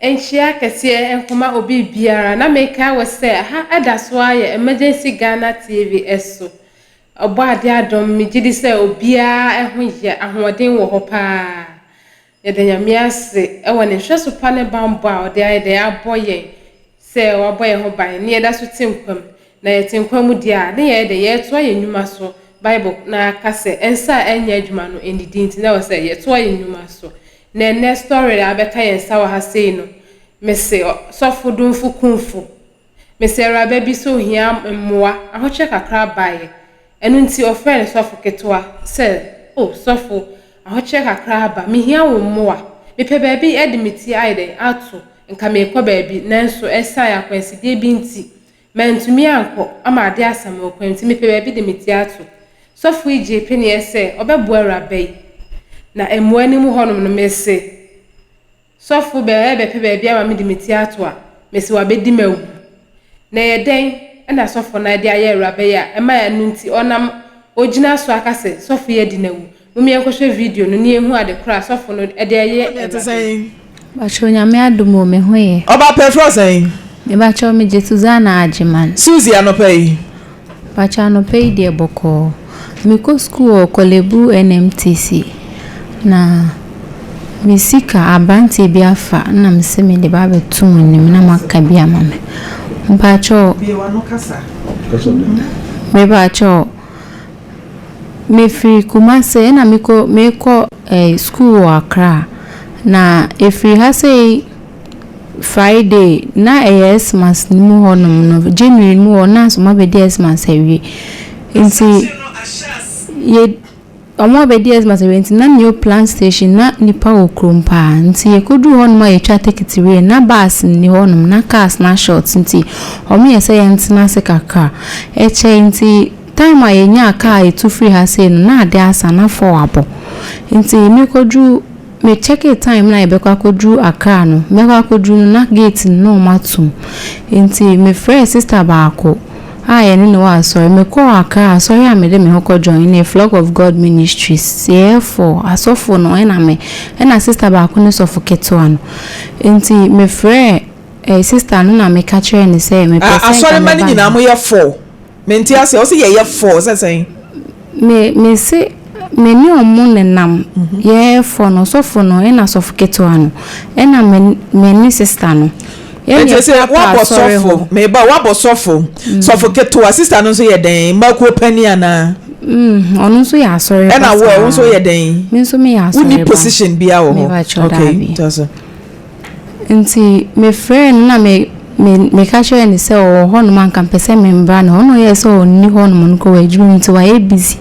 Nkyia kɛseɛ nkɔma obi biara na mekae wo sɛ ha ɛda so ara yɛ Emergency Ghana TV so. Ɔbɔ adeɛ adom megye di sɛ obiara ho yɛ ahoɔden wɔ hɔ paa. Yɛda Nyame ase wɔ ne nhwɛso pa ne banbɔ a ɔde ayɛ dɛn abɔ yɛn sɛ wabɔ yɛn ho ban ne yɛda so te nkwa mu. Na yɛte nkwa mu deɛ a, ne yɛyɛ dɛn? Yɛretoa yɛn nnwuma so. Bible no ara ka sɛ nsa a ɛnyɛ adwuma no nnidi nti na ɛwɔ sɛ yɛtoa yɛn nnwuma so. Na ɛnnɛ story a abɛka yɛn nsa wɔ ha sei no, mese Sɔfo Domfo Kumfo, mese awuraba bi sɛ ohia mmoa, ahokyerɛ kakra baeɛ, ɛno nti ɔfrɛɛ ne sɔfo ketewa sɛ, Oh sɔfo, ahokyerɛ kakra aba, mehia wo mmoa, mepɛ baabi de me ti ayɛ dɛn ato, nka merekɔ baabi, nanso ɛsiane akwansideɛ bi nti, mantumi ankɔ ama adeɛ asa me wɔ kwan mu nti mepɛ baabi de me ti ato. Sɔfo yi gyee peneɛ sɛ ɔbɛboa awuraba yi. Na mmoa no mu hɔnom no, mese, Sɔfo bɛ rebɛpɛ baabi ama me de me ti ato a, mese wabɛdi m'awu. Na ɛyɛ dɛn na sɔfo no de ayɛ awuraba yi a ɛma ɛno nti ɔnam ɔgyina so aka sɛ sɔfo yi adi n'awu? Mom yɛnkɔhwɛ video no na yɛnhu ade korɔ a sɔfo no de ayɛ awuraba yi. Mpakyɛw Nyame adom o me ho yɛ. Ɔba pɛ frɛ wo sɛn? Mepakyɛw megye Susanna Agyeman. Suzy anɔpa yi. Mpakyɛw anɔpa yi deɛ bɔkɔɔ. Mekɔ sukuu wɔ Korle-Bu NMTC na me sika abranteɛ bi afa na mese mede ba abɛto mo anim na moaka bi ama me. Mpakyɛw. Bue w'ano kasa. Mepakyɛw mefiri Kumasi ɛna mekɔ mekɔ eh, sukuu wɔ Accra na ɛfiri ha sei. Friday na ɛyɛ Xmas no mu hɔ nom no, January no mu hɔ na wɔn abɛdi Xmas awie. Nti yɛ wɔn abɛdi Xmas awie nti na New Plan station na nnipa wɔ kurom paa. Nti yɛkɔduru hɔ nom a yɛtwa tekiti wie na bus nni hɔ nom na cars no ashort nti wɔyɛ sɛ yɛntena ase kakra. Ɛkyɛe nti time a yɛnyaa car a yɛtu firi ha sei no na ade asa na 4 abɔ. Nti mekɔduru. Me checkee time na yɛbɛkɔ akɔduru Accra no, mɛkɔ akɔduru no na gate no na wɔatom. Nti me frɛɛ sister baako a yɛne no wɔ asɔre. Mekɔɔ Accra asɔre a mede me ho kɔ joinee Flock of God Ministries. Yɛyɛ four, asɔfo no ɛna me, ɛna sister baako ne sɔfo ketewa no. Nti me frɛɛ eh, sister no na meka kyerɛɛ no sɛ mepɛ sɛ nka Asɔremma no meba ne nyinaa hɔ. moyɛ four? Mente aseɛ, wo se yɛyɛ four sɛ sɛn? Me me se me ne ɔmo nenam yɛyɛ four no, ɔsɔfo no ɛna sɔfo ketewa no ɛna me me ne sister no. Yɛne Nti sɛ yɛprapra woabɔ asɔre sɔfo, hɔ. meba woabɔ sɔfo, sɔfo ketewa, sister no nso yɛ dɛn? Mmakuo panin anaa? Mm, ɔno nso yɛ asɔre ba Ɛna wo ɛ, wo nso saa. yɛ dɛn? Me nso meyɛ Wonni asɔre ba. position biara wɔ hɔ? Mepa kyɛw Okay, daabi. toa so. Nti mefrɛɛ no na me me meka kyerɛɛ no sɛ ɔwɔ hɔnom a nka mepɛ sɛ membra ne hɔ. Ɛna ɔyɛɛ sɛ ɔnni hɔnom no kɔ wɔ adwuma mu nti wayɛ busy.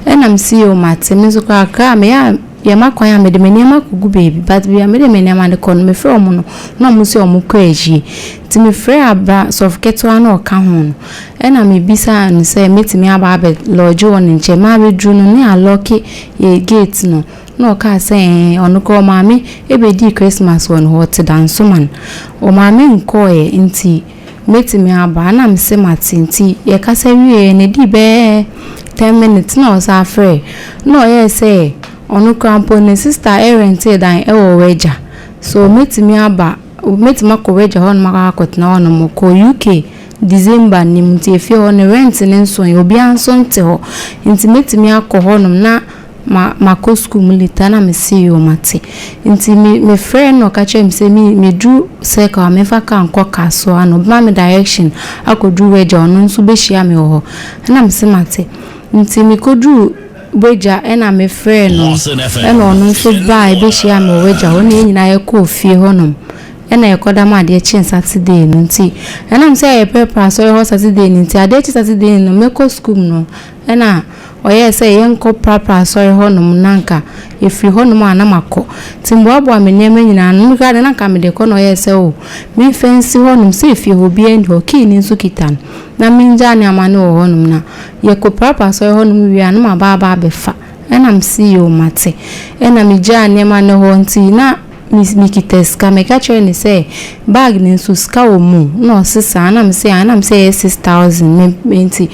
Ɛna mese yoo mate. Me nso koraa Accra meyɛ a yɛma kwan a mede me nneɛma kɔgu baabi but baabi a mede me nneɛma no kɔ no mefrɛ wɔn no na wɔn se wɔn kɔ ayie. Nti mefrɛɛ abra sɔfo ketewa no a ɔka ho no ɛna mebisaa no sɛ mɛtumi aba abɛ lodge wɔ ne nkyɛn. Mabɛduru no ne alɔke yɛ gate no. Na ɔkaa sɛ, Ɛɛ, ɔno koraa ɔmaame bɛdii Christmas wɔ ne hɔ, ɔte Dansoman. Ɔmaame nkɔeɛ nti mɛtumi aba? Ɛna mese mate. Nti yɛkasa wieeɛ no, ɛdii bɛyɛ ten minutes na ɔsan frɛɛ. Na ɔyɛɛ sɛ ɔno koraa mpo ne sister rɛntee dan wɔ Wagya. So mɛtumi aba, mɛtumi akɔ Wagya hɔnom akɔ akɔtena hɔnom. Ɔkɔɔ UK December no mu nti efie hɔ no rent no nsoeɛ, obiara nso nte hɔ. Nti mɛtumi akɔ hɔnom na ma makɔ sukuu mu later na me se yoo mate. Nti me me frɛɛ no na ɔka kyerɛɛ me sɛ me meduru circle a memfa car nkɔ Kasoa na ɔbɛma me direction akɔduru Wagya ɔno nso bɛhyia me wɔ hɔ. Ɛna me se mate. Nti mekɔduru Wagya ɛna me frɛɛ no ɛna ɔno nso bae bɛhyiaa me wɔ Wagya hɔ ɛna yɛn nyinaa yɛkɔɔ fie hɔnom ɛna yɛkɔda ma adeɛ kyee Saturday no nti ɛnam sɛ yɛprapra asɔre hɔ Saturday no nti adeɛ kye Saturday no mɛkɔ sukuu mu no ɛna Ɔyɛɛ sɛ yɛnkɔ prapra asɔre hɔ nom na anka yɛfiri hɔ nom a na makɔ. Nti meboaboa me nneɛma nyinaa ano. Me koraa deɛ na anka mede kɔ na ɔyɛɛ sɛ oh memfa nsi hɔ nom sɛ efie hɔ obiara nni hɔ, key no nso kita no na mengyaa nneɛma no wɔ hɔ nom na yɛkɔ prapra asɔre hɔ nom wie a na maba aba abɛfa. Ɛna mese yoo mate. Ɛna megyaa nneɛma no hɔ nti na Me mekita sika. Meka kyerɛɛ no sɛ bag no nso sika wɔ mu na ɔse saa na mese aane na mese ɛyɛ 6000 me me nti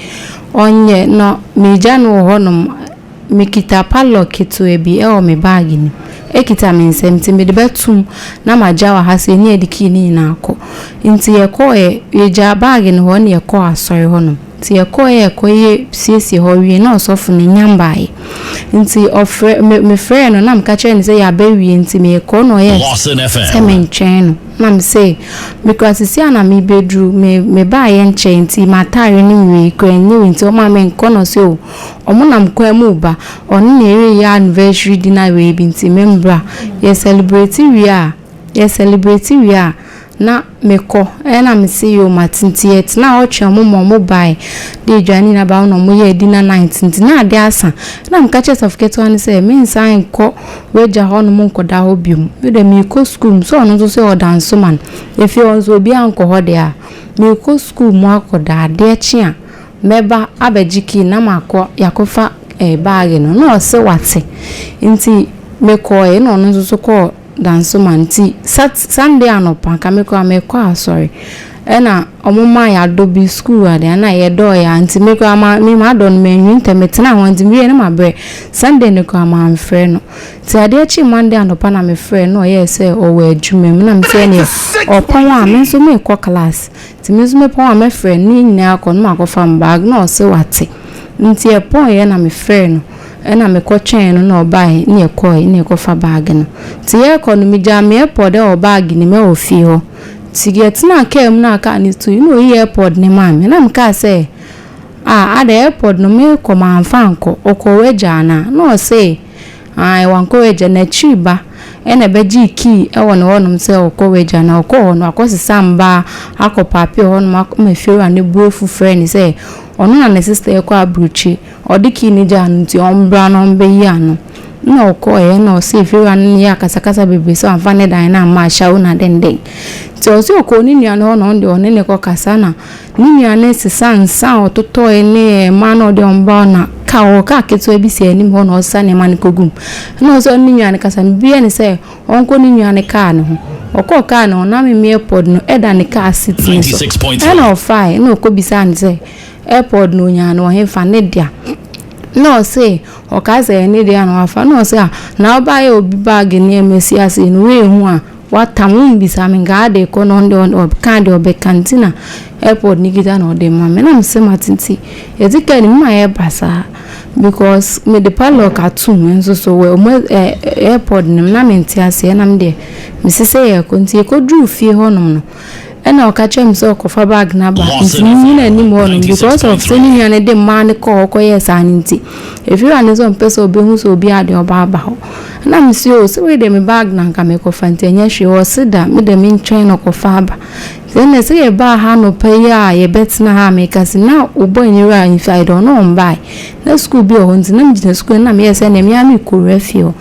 ɔnyɛ na megya no wɔ hɔnom mekita padlock ketewa bi ɛwɔ me bag no mu. kita me nsam nti mede bɛtom na magya wɔ ha sei ne yɛde key no nyinaa kɔ. Nti yɛkɔɔɛ, yɛgyaa bag no hɔ ne yɛkɔɔ asɔre hɔnom. Nti yɛkɔɔɛ yɛkɔyɛ siesie hɔ wie na ɔsɔfo no nnya mbaeɛ. Nti ɔfrɛ me mefrɛɛ no na meka kyerɛɛ no sɛ yɛaba wie nti meekɔ na ɔyɛɛ Lawson sɛ FM. mentwɛn no. Na mese mekura sisi a na mebɛduru me mebaeɛ nkyɛe nti m'ataare no nwie koraa ɛnyɛ wei nti ɔma menkɔ na ɔse oh ɔmo nam kwan mu reba ɔne ne yere reyɛ anniversary dinner wei bi nti membra. Yɛ celebrate wie a yɛ celebrate wie a na mekɔ ɛna mese yoo mate nti yɛtenaa hɔ twɛn ɔmo ma ɔmo bae de aduane nyinaa bae na ɔmo yɛɛ dinner night nti na ade asa ɛna meka kyerɛɛ sɔfo ketewa no sɛ mensan nkɔ w'agya hɔ nom nkɔda hɔ biom me deɛ meekɔ sukuu mu sɛ ɔno nso sɛ ɔda nsoma no efie hɔ nso obiara nkɔ hɔ deɛ a meekɔ sukuu mu akɔda adeɛ kye a mɛba abɛgye key na makɔ yakɔfa eh baage no na ɔse wate nti mekɔɔe ɛna ɔno nso so kɔɔ Dansoma nti sat Sunday anɔpa nka me koraa mekɔ asɔre ɛna ɔmo maa yɛadɔ bi school ade a na yɛdɔɔ yɛ a nti me koraa ma me madɔ no manwie ntɛm metenaa hɔ nti mewie no mabrɛ Sunday no koraa manfrɛ no nti adeɛ kyee Monday anɔpa na mefrɛɛ no na ɔyɛɛ sɛ ɔwɔ adwuma mu na mesɛ ɛneɛ ɔpɔn a me nso mekɔ class nti me nso mepɔn a mɛfrɛ no ne yɛn nyinaa akɔ na makɔfa me bag na ɔse wate nti ɛpɔneɛ na mefrɛɛ no Ɛna mekɔ twɛn no na ɔbae na yɛkɔe na yɛkɔfa bag no. Ntsi yɛkɔ no megyaa me airpod wɔ bag no mu wɔ fie hɔ. Ntsi yɛtsenaa kaa mu na kaa no tui na oyii airpod no maa me na mekaa sɛ ah adɛn airpod no mekɔ mammfa annkɔ, ɔkɔɔ w'egya anaa? Na ɔsee aane ɔannkɔ w'egya n'ekyir ba na ɛbɛgyee key wɔ ne hɔnom sɛ ɔkɔ w'egya na ɔkɔɔ hɔ no wakɔsesa mbaa akɔ paapee hɔnom ama fiewura no bo efu frɛɛ no sɛ ɔno na ne sister rekɔ aborɔkyir. Ɔde key no gyaa no nti ɔmbra na ɔmbɛyi ano. Nna ɔkɔɔɛ na ɔsee fiewura no ne yɛɛ akasakasa bebree sɛ ɔammfa ne dan no amma Ashawo na dɛndɛn. Ntsi ɔse ɔkɔɔ ne nua no hɔ na ɔno deɛ ɔne no kɔkasa na ne nua no sesa nsa a ɔtotɔɔɛ ne mmaa no a ɔde wɔn baa hɔ na car ɔwɔ car ketewa bi si anim hɔ na ɔsesa nneɛma no kɔgu mu. Nna ɔse ɔne ne nua no kasa no biribiara ni sɛ ɔnkɔ ne nua no car no ho. Ɔkɔɔ car no ho na me airpod no da ne car seat no so. 96.3. Ɛna ɔfaaɛ na ɔkɔbisaa no sɛ Airpod no onyaa no wɔ hefa? Ne dea. Na ɔse ɔkaa sɛ ɛyɛ ne dea na wafa. Na ɔse ah na wobaayɛ obi bag nneɛma si ase no woehu a watam wombisa me nka ade kɔ na ɔno deɛ ɔkaa deɛ ɔbɛka nti na airpod no kita na ɔde ma me. Na mese mate nti yɛte kaa no mu mayɛ basaa because mede padlock atom nso so wɔ ɔmo airpod no mu na mente aseɛ na me deɛ mese sɛ yɛkɔ nti yɛkɔduruu fie hɔnom no Ɛna ɔka kyerɛɛ me sɛ ɔkɔfa bag no aba Lawson nti mennyina anim FM hɔ nom because of sɛ ne 96.3. nua no de mmaa no kɔɔ hɔ kɔyɛɛ saa no nti ɛfiri a ne sɛ ɔmpɛ sɛ ɔbɛhu sɛ obi a deɛ ɔba aba hɔ ɛna mese oo sɛ wei deɛ me bag na anka mekɔfa nti ɛnyɛ hwee ɔse da me deɛ mentwɛn na ɔkɔfa aba nti ɛnna sɛ yɛbaa ha anɔpa yi a yɛbɛtena ha a meka sɛ na wobɔ nwura inside ɔno ɔmbae na sukuu bi wɔ hɔ nti na megyina sukuu no na meyɛ sɛ nea me ara mekɔwura fie hɔ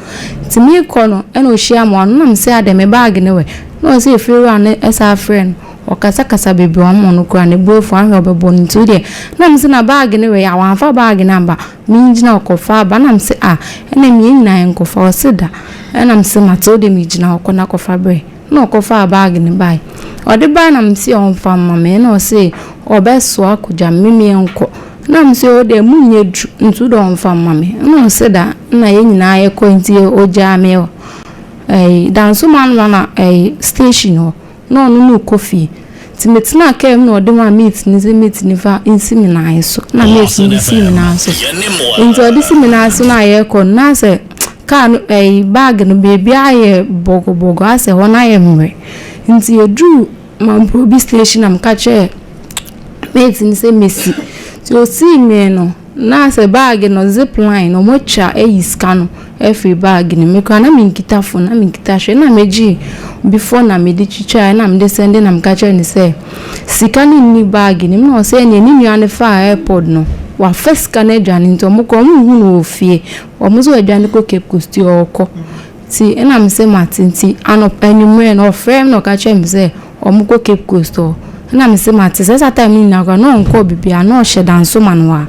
nti mekɔ no ɛna ɔhyia me wɔ ano na mese adɛn me bag no wɛ Na ɔsɛ efiewura no san frɛ no, ɔkasakasa bebree ɔma ɔno koraa ne bo afu ahwɛ ɔbɛbɔ no nti wodeɛ na mese na bag no wei a wamfa bag no amba mengyina ɔkɔfa aba na mese ah ɛna me yɛn nyinaa yɛnkɔfa ɔse da ɛna mese mate wodeɛ megyina hɔ kɔ na kɔfa brɛ na ɔkɔfaa bag no bae ɔde bae na mese ɔmfa mma me ɛna ɔse ɔbɛsoa akɔgya me me yɛnkɔ na mese wodeɛ munyɛ duru nti wodeɛ ɔmfa mma me ɛna ɔse da na yɛn nyinaa yɛkɔ nti ɔgyaa me hɔ. Ɛyi, Dansoman no na ɛyi, station hɔ, na ɔno no rekɔ fie. Nti metenaa kaa mu na ɔde maa mate no sɛ mate no fa nsi me nan so. Na mate no Lawson de sii me FM, nan so. yɛne mo Nti ɔde si me ara. nan so na yɛrekɔ no, na sɛ kaa no ɛyi, bag no baabi ayɛ bɔgɔbɔgɔ asɛ hɔ no ayɛ mmerɛ. Nti yɛduruu Mamprobi station na meka kyerɛɛ mate no sɛ mesi. Nti ɔsii me no, Na sɛ baage no zip line no wɔatwa ayi sika no afiri baage no mu. Me koraa na menkita phone, na menkita hwee. Ɛna megyee obi phone na mede twitwaeɛ na mede sɛnde na meka kyerɛɛ no sɛ sika no nni baage no mu. Na ɔsɛ ɛneɛ ne nua no faa airpod no, wafa sika no adwane nti wɔn koraa wɔnhu no wɔ fie. Wɔn nso wɔadwane kɔ Cape Coast nti ɔrekɔ. Nti ɛna mese mate nti anɔpa anwummerɛ no ɔfrɛɛ me na ɔka kyerɛɛ me sɛ Ɔmo kɔ Cape Coast hɔ. Ɛna me se mate sɛ saa time no nyinaa koraa na ɔnkɔɔ baabiaa na ɔhyɛ Dansoman hɔ a.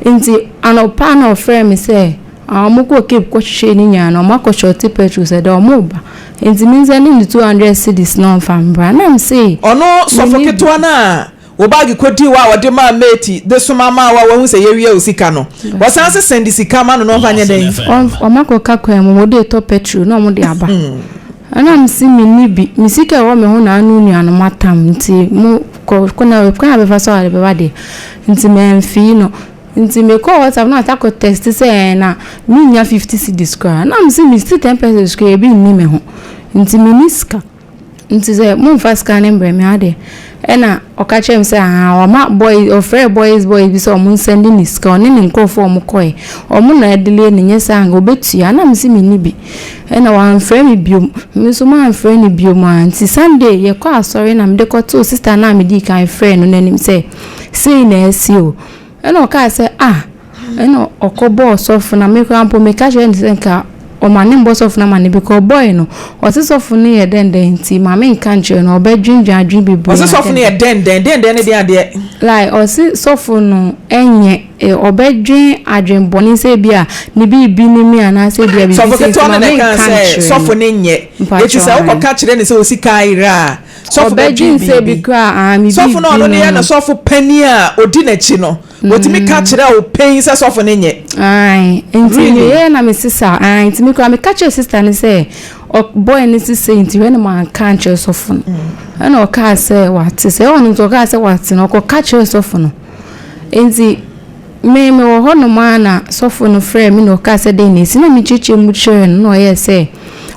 Nti anɔpa na ɔfrɛɛ me sɛ ɔmo kɔɔ Cape kɔ hwehwɛɛ ne nua no ɔmo akɔ shorte petrol sɛ dɛ ɔmo reba. Nti me nsɛnde no 200 cedis na ɔmfa mbra. Ɛna me se Ɔno sɔfo menni bi. ketewa no a Wo baage kɔdii hɔ a wɔde maa mate de soma maa wo a wahu sɛ yɛawia wo sika no, wɔsan se sɛnde sika ma no na ɔmfa nyɛ dɛn? Wɔakɔka kwan mu, wɔde retɔ petrol na wɔde aba. Ɛna mese menni bi, me sika a ɛwɔ me ho na ano nuanom atam nti mo kɔ kwan a bɛfa so a wɔde bɛba deɛ nti mamfii no. Nti mekɔɔ WhatsApp na wasa kɔ text sɛ ɛɛ na mennya 50 cedis koraa. Na mese me 10 pesos koraa ebi nni me ho nti menni sika. Nti sɛ momfa sika no mbrɛ me adeɛ. Ɛna ɔka kyerɛɛ me sɛ aa wama boy ɔfrɛɛ boys boys bi sɛ ɔmo nsɛnde ne sika ɔne ne nkorɔfoɔ a ɔmo kɔɛ ɔmo na adelay no nyɛ saa anka ɔbɛtua na mese menni bi ɛna wamfrɛ me biom me nso mamfrɛ no biom aa nti Sunday yɛkɔ asɔre na mede kɔtoo sister no a medii kan frɛɛ no no anim sɛ sei na asi o Ɛnna ɔkaa sɛ, Ah! Ɛnna ɔkɔbɔɔ sɔfo no. Me koraa mpo, meka kyerɛɛ no sɛ nka ɔma ne mbɔ sɔfo no amanneɛ because ɔbɔe no, ɔse sɔfo no yɛ dɛn dɛn nti ma menka nkyerɛ no, ɔbɛdwendwen adwene bebree Ɔse sɔfo no yɛ dɛn dɛn? Dɛn dɛn ne deɛn adeɛ? Like ɔse sɔfo no nyɛ, ɔbɛdwen adwen bɔne sɛ ebi a ne biribi ne me anaasɛ ebi a biribi Sɔfo sei nti ketewa ma no na menka ɛkaa sɛ nkyerɛ no. sɔfo no nyɛ. Enti Mpakyɛw sɛ ae. wokɔka kyerɛ no sɛ wo sika ayera a, Sɔfo Ɔbɛdwen bɛdwen sɛ ebi biribi. koraa aa me Sɔfo no a biribi ɔno no no yɛ no no. sɔfo panin a ɔdi n'akyi no, ɔtumi ka kyerɛ wo pɛn sɛ sɔfo no nyɛ. Ae, nti Really? meyɛɛ na me sesa, ae, nti me koraa meka kyerɛɛ sister no sɛ ɔ boy no se sei nti hwɛ na manka ankyerɛ sɔfo no. Ɛna ɔkaa sɛ wate, sɛ ɔno nso ɔkaa sɛ wate no, ɔkɔka kyerɛɛ sɔfo no. Nti me mewɔ hɔnom ara na sɔfo no frɛɛ me na ɔkaa sɛ dɛn na esi, na mekyerɛkyerɛ mu kyerɛɛ no na ɔyɛɛ sɛ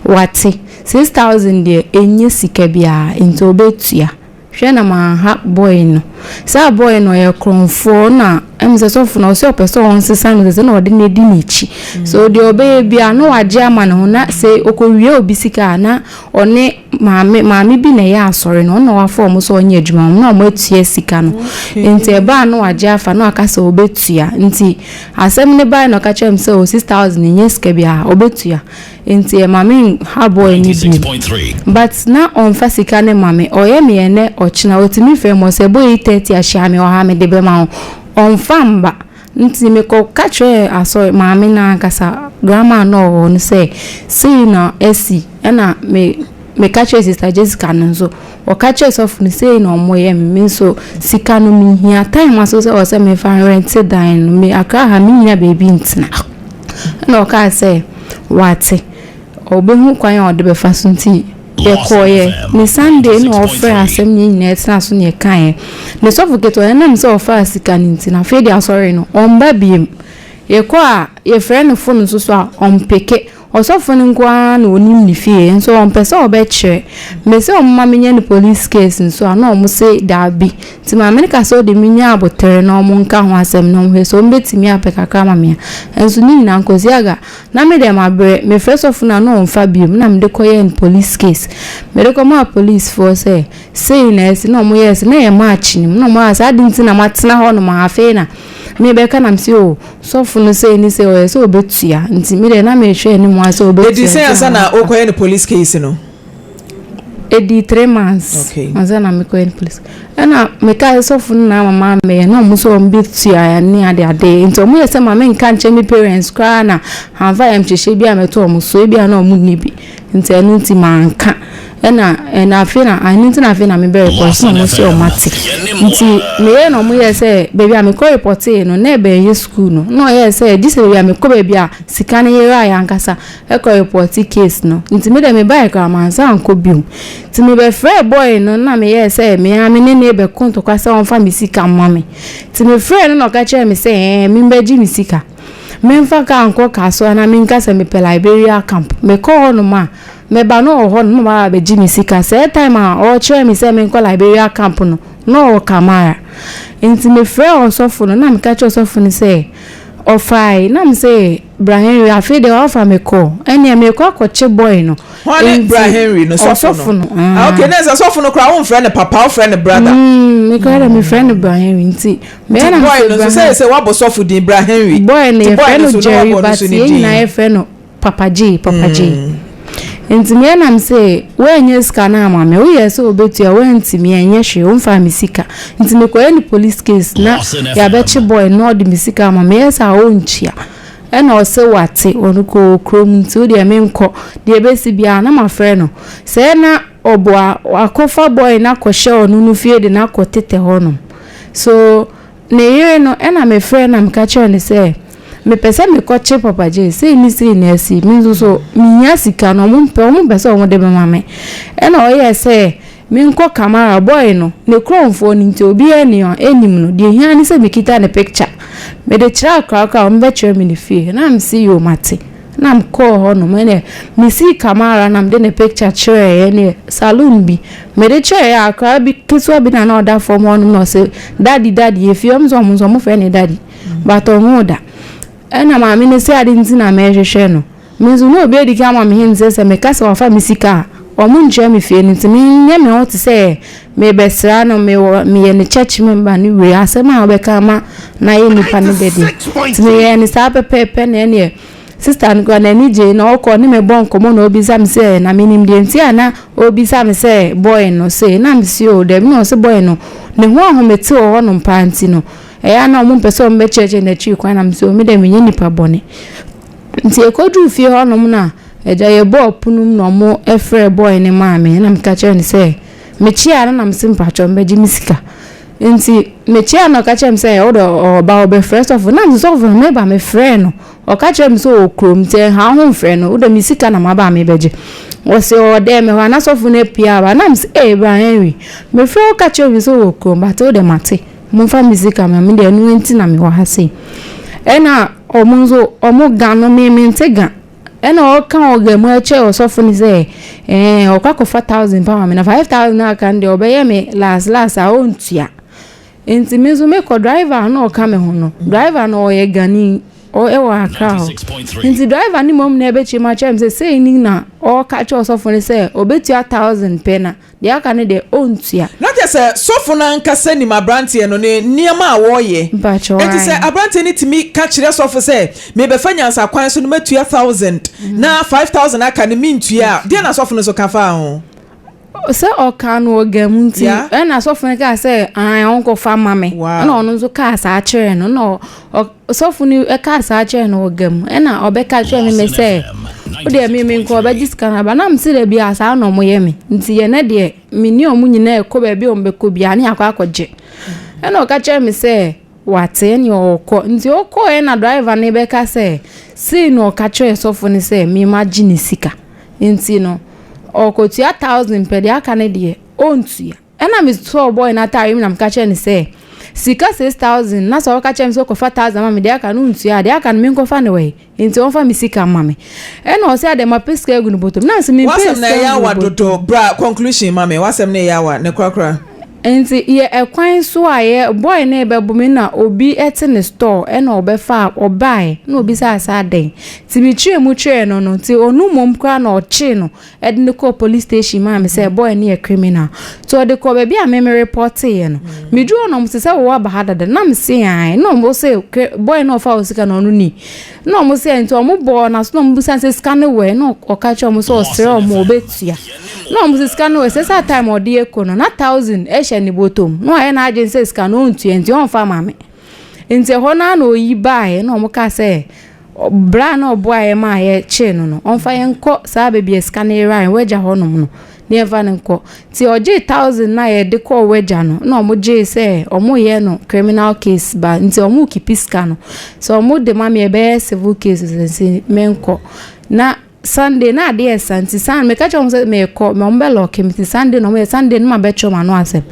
wate. 6000 deɛ ɛnyɛ sika biara nti ɔbɛtua. Hwɛ na manha boy no. Saa boy no ɔyɛ korɔmfoɔ na ɛm sɛ sɔfo no ɔsɛ ɔpɛ sɛ ɔnsesa no sɛ na ɔde no adi n'akyi. So deɛ ɔbɛyɛ biara na wagye ama ne ho na sɛ ɔkɔwia obi sika a na ɔne maame maame bi na ɛyɛ asɔre no ɔno na wafa wɔn sɛ ɔnyɛ adwuma wɔn na wɔn atua sika no. Nti ɛbaa na wagye afa na waka sɛ ɔbɛtua. Nti asɛm no baeɛ na ɔka kyerɛɛ me sɛ o 6000 ɛnyɛ sika biara ɔbɛtua. Nti ɛma me nha boy no bio. But na ɔnfa sika no ma me, ɔyɛ me ɛnɛ ɔkyena ɔtumi frɛ me ɔsɛ boy yi 30 ahyia me wɔ ha mede bɛma wo, ɔnfa mba. Nti me kɔ ka kyerɛɛ asɔre maame no ankasa, grandma no a ɔwɔ hɔ no sɛ sei na asi ɛna me me ka kyerɛɛ sister Jessica no nso ɔka kyerɛɛ sɔfo no sei na ɔmo yɛ me, me nso sika no me hia time aso sɛ ɔsɛ me fa rɛnte dan no, me Accra ha me nnya baabi ntena. Ɛnna ɔkaa sɛ, Wate. Ɔbɛhu kwan a ɔde bɛfa so nti yɛkɔeɛ. Ne Sunday na ɔfrɛɛ asɛm no yɛn nyinaa tenaa so na yɛkaeɛ. Ne sɔfo ketewa no, ɛnam sɛ ɔfaa sika no nti no, afei deɛ asɔre no, ɔmma biom. Yɛkɔ a, yɛfrɛ no fon nso so a, ɔmpeke. Ɔsɔfo no nko ara na ɔnim ne fie nso ɔmpɛ sɛ ɔbɛkyerɛ. Mese ɔmma menyɛ no police case nso a na ɔmo se daabi. Nti maame no ka sɛ ɔde menya aboterɛ na ɔmo nka ho asɛm na ɔmo hwɛ sɛ ɔmo bɛtumi apɛ kakra ama me a. Nso ne nyinaa Nkosi Aga, na me deɛ mabrɛ. Mefrɛ sɔfo no a na ɔmfa biom na mede kɔyɛɛ no police case. Mede kɔmaa police foɔ sɛ sei na asi na ɔmo yɛɛ sɛ na ɛyɛ March no mu na ɔmo kaa sɛ adɛn nti na matena hɔ nom a afei na mebɛka na mese oh Sɔfo no sei ne sei ɔyɛ sɛ ɔbɛtua nti me deɛ na mehwɛ anim ara sɛ ɔbɛtua. Ɛdii sɛn ansa na wokɔyɛ no police case no? Ɛdii 3 months Okay. ansa na mekɔyɛ no police. Ɛna mekaa sɛ sɔfo no na ama mammɛyɛ na ɔmo sɛ ɔmo bɛtua ne ade ade nti ɔmo yɛ sɛ ma menka nkyerɛ me parents koraa na amfa ayamhyehyeɛ bi ammɛto ɔmo so ebia na ɔmo nni bi nti ɛno nti manka. Ɛna ɛna afei na ɛno nti na afei na mebɛ report na ɔmo se ɔmo ate nti meyɛɛ na ɔmo yɛɛ sɛ baabi a mekɔ repɔtee no na ɛbɛn yɛ sukuu no na ɔyɛɛ sɛ gye sɛ baabi a mekɔ baabi a sika no yeraeɛ ankasa ɛkɔ repɔte case no nti me deɛ mebaeɛ koraa mansan ankɔ biom nti mebɛfrɛɛ boy no na meyɛɛ sɛ me ara me ne no rebɛko ntɔkwa sɛ ɔmfa me sika mma me nti mefrɛɛ no na ɔka kyerɛɛ me sɛ ɛɛ membɛgye me sika memfa kaa nkɔ Kasoa na menka sɛ mepɛ Liberia camp mekɔ hɔnom a Meba no ɔwɔ hɔ no na ɔba abɛgye me sika. Saa time a ɔrekyerɛ me sɛ menkɔ Liberia camp no, na ɔwɔ Kamara. Nti mefrɛɛ ɔsɔfo no na meka kyerɛɛ ɔsɔfo no sɛ ɔfae. Na mese Bra Henry afei deɛ wafa me kɔ, ɛnneɛ merekɔ akɔkye boy no. Hwan ne Bra Henry no? Sɔfo no? Ɔsɔfo no. Ah, okay, na ɛsɛ sɔfo no koraa womfrɛ no papa, wofrɛ no brother. Me koraa deɛ mefrɛ no Bra Henry nti. Nti boy no nso sɛ sɛ wabɔ sɔfo din Bra Henry. Boy no yɛfrɛ no Jerry but yɛn nyinaa yɛfrɛ no Papa J, Papa J. Nti me ɛna me se woannya sika no ama me, woyɛɛ sɛ wobɛtua woantumi ɛnyɛ hwee womfaa me sika. Nti mekɔyɛ no police case na yɛabɛkye boy no na ɔde me sika ama me, ɛyɛ saa a ɔntua. Ɛna ɔse wate, ɔno kɔ ɔwɔ kurom nti wodeɛ menkɔ, deɛ ɛbɛsi biara na mafrɛ no. Sɛɛ na ɔboa, wakɔfa boy no akɔhyɛ ɔno no fie de no akɔ tetɛ hɔnom. So ne yere no ɛna mefrɛ na meka kyerɛ no sɛ mepɛ sɛ mekɔkye Papa J sei ne sei na asi me nso so mehia sika no ɔmo mpɛ ɔmo mpɛ sɛ ɔmo de bɛma me ɛna ɔyɛɛ sɛ menkɔ Kamara boy no ne kurɔmfoɔ no nti obiara ni ɛnim no deɛ hia ne sɛ mekita ne picture mede kyerɛ akora koraa ɔmo bɛkyerɛ me ne fie na mese yoo mate. Na mekɔɔ hɔ nom ɛneɛ mesii Kamara na mede ne picture kyerɛɛ ɛneɛ saloon bi mede kyerɛɛ akwadaa bi ketewa bi na na ɔda fam hɔ nom na ɔse daddy daddy efie ɔmo sɛ ɔmo nso ɔmo frɛ ne daddy but ɔnwoo da ɛna maame no se ade nti na mɛhwehwɛ no me nso na obi adi kan ama me hint sɛ sɛ meka sɛ wafa me sika a ɔmo nkyerɛ me fie no nti menyɛ me ho te sɛ mebɛsra no mewɔ meyɛ ne church member ne wei asɛm a ɔbɛka ama na ayɛ nipa no dɛ deɛ nti meyɛɛ no saa pɛpɛɛpɛ na ɛneɛ Sista no koraa n'ani gyei na ɔkɔ ne me bɔ nkɔmmɔ na ɔbisa me sɛ na menim deɛ nti a na ɔbisa me sɛ boy no sei na mese oo dabi na ɔse boy no ne ho ahomete wɔ hɔnom paa nti no ɛyɛ a na ɔmo mpɛ sɛ ɔmo bɛkyerɛkyerɛ n'akyiri kwan na mese oo me deɛ menyɛ nipa bɔne nti ɛkɔduru fie hɔnom na agya yɛbɔɔ pono mu na ɔmo frɛɛ boy no maa me na meka kyerɛɛ no sɛ mekyea no na mese mpakyɛw mbɛgye me sika nti mekyea no na ɔka kyerɛɛ me sɛ wode ɔba ɔbɛfrɛ sɔfo na mese sɔfo no meba mefrɛɛ no Ɔka kyerɛɛ me sɛ ɔwɔ kurom nti ɛnha wo ho mfrɛ no, wode me sika na maba a merebɛgye. Ɔse ɔwɔ dɛn mehɔ a na sɔfo no apue aba na mese ee bra Henry, mefrɛ wo ka kyerɛ me sɛ wowɔ kurom but wode mate, momfa me sika ma me deɛ ɛno nti na mewɔ ha sei. Ɛna ɔmo nso ɔmo ga no me mente ga. Ɛna ɔka wɔ ga mu kyerɛ ɔsɔfo no sɛ ɛɛ ɔkɔ akɔfa thousand pa ma me na 5000 no aka no deɛ ɔbɛyɛ me last last a ɔntua. Nti me nso mekɔ driver a na ɔka me ho no, driver no ɔyɛ Gani, ɛwɔ Accra hɔ. Nti driver no mmom na ɛbɛkyerɛ mu akyerɛ me sɛ sei ni na ɔreka kyerɛ ɔsɔfo no sɛ ɔbɛtua thousand pɛ na deɛ aka no deɛ ɔntua. Na kyerɛ sɛ sɔfo no ankasa nim aberanteɛ no ne nneɛma a wɔreyɛ. Mpakyɛw Enti sɛ ae. aberanteɛ no tumi ka kyerɛ sɔfo sɛ merebɛfa nyansa kwan so no matua thousand na 5000 aka no mentua a, deɛn na sɔfo no nso ka faa ho? Sɛ ɔkaa no wɔ ga mu nti, ɛna sɔfo no kaa sɛ ae ɔnkɔfa ma me. Ɛna ɔno nso kaa saa kyerɛɛ no. Ɛna sɔfo no kaa saa kyerɛɛ no wɔ ga mu. Ɛna ɔbɛka kyerɛɛ me me sɛ, wo deɛ me menkɔ ɔbɛgye sika no aba. Na mese da bi a saa na ɔmo yɛ me. Nti yɛ nɛ deɛ me ne ɔmo nyinaa ɛkɔ baabi a ɔmo bɛkɔ biara ne akɔ akɔgye. Ɛna ɔka kyerɛɛ me sɛ wate ɛne ɔkɔ. Nti ɔkɔɛ na driver no bɛka sɛ sei na ɔka kyerɛɛ sɔfo no sɛ me magye ne sika. Nti no, ɔkɔtua thousand pɛ, deɛ aka no deɛ, ɔntua. Ɛna mesɔɔ boy no ataare mu na meka kyerɛɛ no sɛ, sika 6000 na sɛ ɔka kyerɛ me sɛ ɔkɔfa thousand ma me, deɛ aka no ɔntua a, deɛ aka no menkɔfa no wɔ he? Nti ɔmfa me sika mma me. Ɛna ɔse adɛn mapɛ sika agu ne bɔtɔ mu. Na mese mempɛɛ W'asɛm no sika ɛyɛ nguu awa ne bɔtɔ dodo mu. bra conclusion ma me w'asɛm no ɛyɛ awa ne korakora. Nti yɛ ɛkwan so a yɛ boy no rebɛbo me na obi te ne store ɛna ɔbɛfaa ɔbaeɛ na obisaa sɛ adɛn nti me kyerɛɛ mu kyerɛɛ no no nti ɔno mmom koraa na ɔkyee no ɛde no kɔɔ police station maa me sɛ boy no yɛ criminal nti ɔde kɔɔ baabi a me me reporteeɛ no me duru hɔ na ɔmo se sɛ wowɔ aba ha dada na me se ae na ɔmo se boy no ɔfaa wo sika no ɔno ni na ɔmo se nti ɔmo bɔɔ n'aso na ɔmo bisa no sɛ sika no wɔ he na ɔka kyerɛ ɔmo sɛ ɔsrɛ ɔmo ɔbɛtua. Na ɔmo se sika no ɛsɛ sɛ time a ɔde ɛkɔ no na thousand ɛhyɛ ne bɔtɔ mu na wayɛ n'adwene sɛ sika no ɔntua nti ɔnfa ma me. Nti ɛhɔ no ara na ɔyi baeɛ na ɔmo kaa sɛ bra na ɔboaeɛ maa yɛkyee no no ɔmfa yɛn nkɔ saa baabi a sika no yeraeɛ wagya hɔ nom no na yɛmfa no nkɔ. Nti ɔgyee thousand no a yɛde kɔɔ wagya no na ɔmo gyee sɛ ɔmo yɛ no criminal case ba nti ɔmo kipi sika no sɛ ɔmo de ma me ɛbɛyɛ civil case nti menkɔ na Sunday na adeɛ resa nti Sun meka kyerɛ wɔn sɛ merekɔ ma wɔn bɛ lɔɔke me nti Sunday na wɔn yɛ Sunday no ma bɛkyerɛ wɔn ano asɛm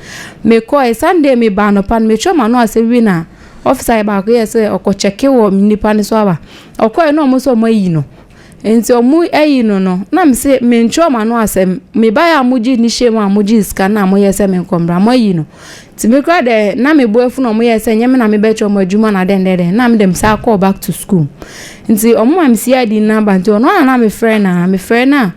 mekɔɛ Sunday meba anɔpa no mekyerɛ wɔn ano asɛm wie na ɔfisa yɛ baako yɛ sɛ ɔkɔ kyɛke wɔ nipa no so aba ɔkɔɛ na wɔn sɛ wɔn ayi no nti wɔn ayi no no na me se menkyerɛ wɔn ano asɛm mebaeɛ a wɔgye ne hyɛ mu a wɔgye sika na wɔyɛ sɛ menkɔ mmra wɔayi no Nti me koraa dɛ na me bo afu na ɔmo yɛɛ sɛ nyɛ me na me bɛkyerɛ ɔmo adwuma na dɛn dɛn dɛn na me de me san kɔɔ back to school. Nti ɔmo ma me CID number nti ɔno ara na me frɛ no a me frɛ no a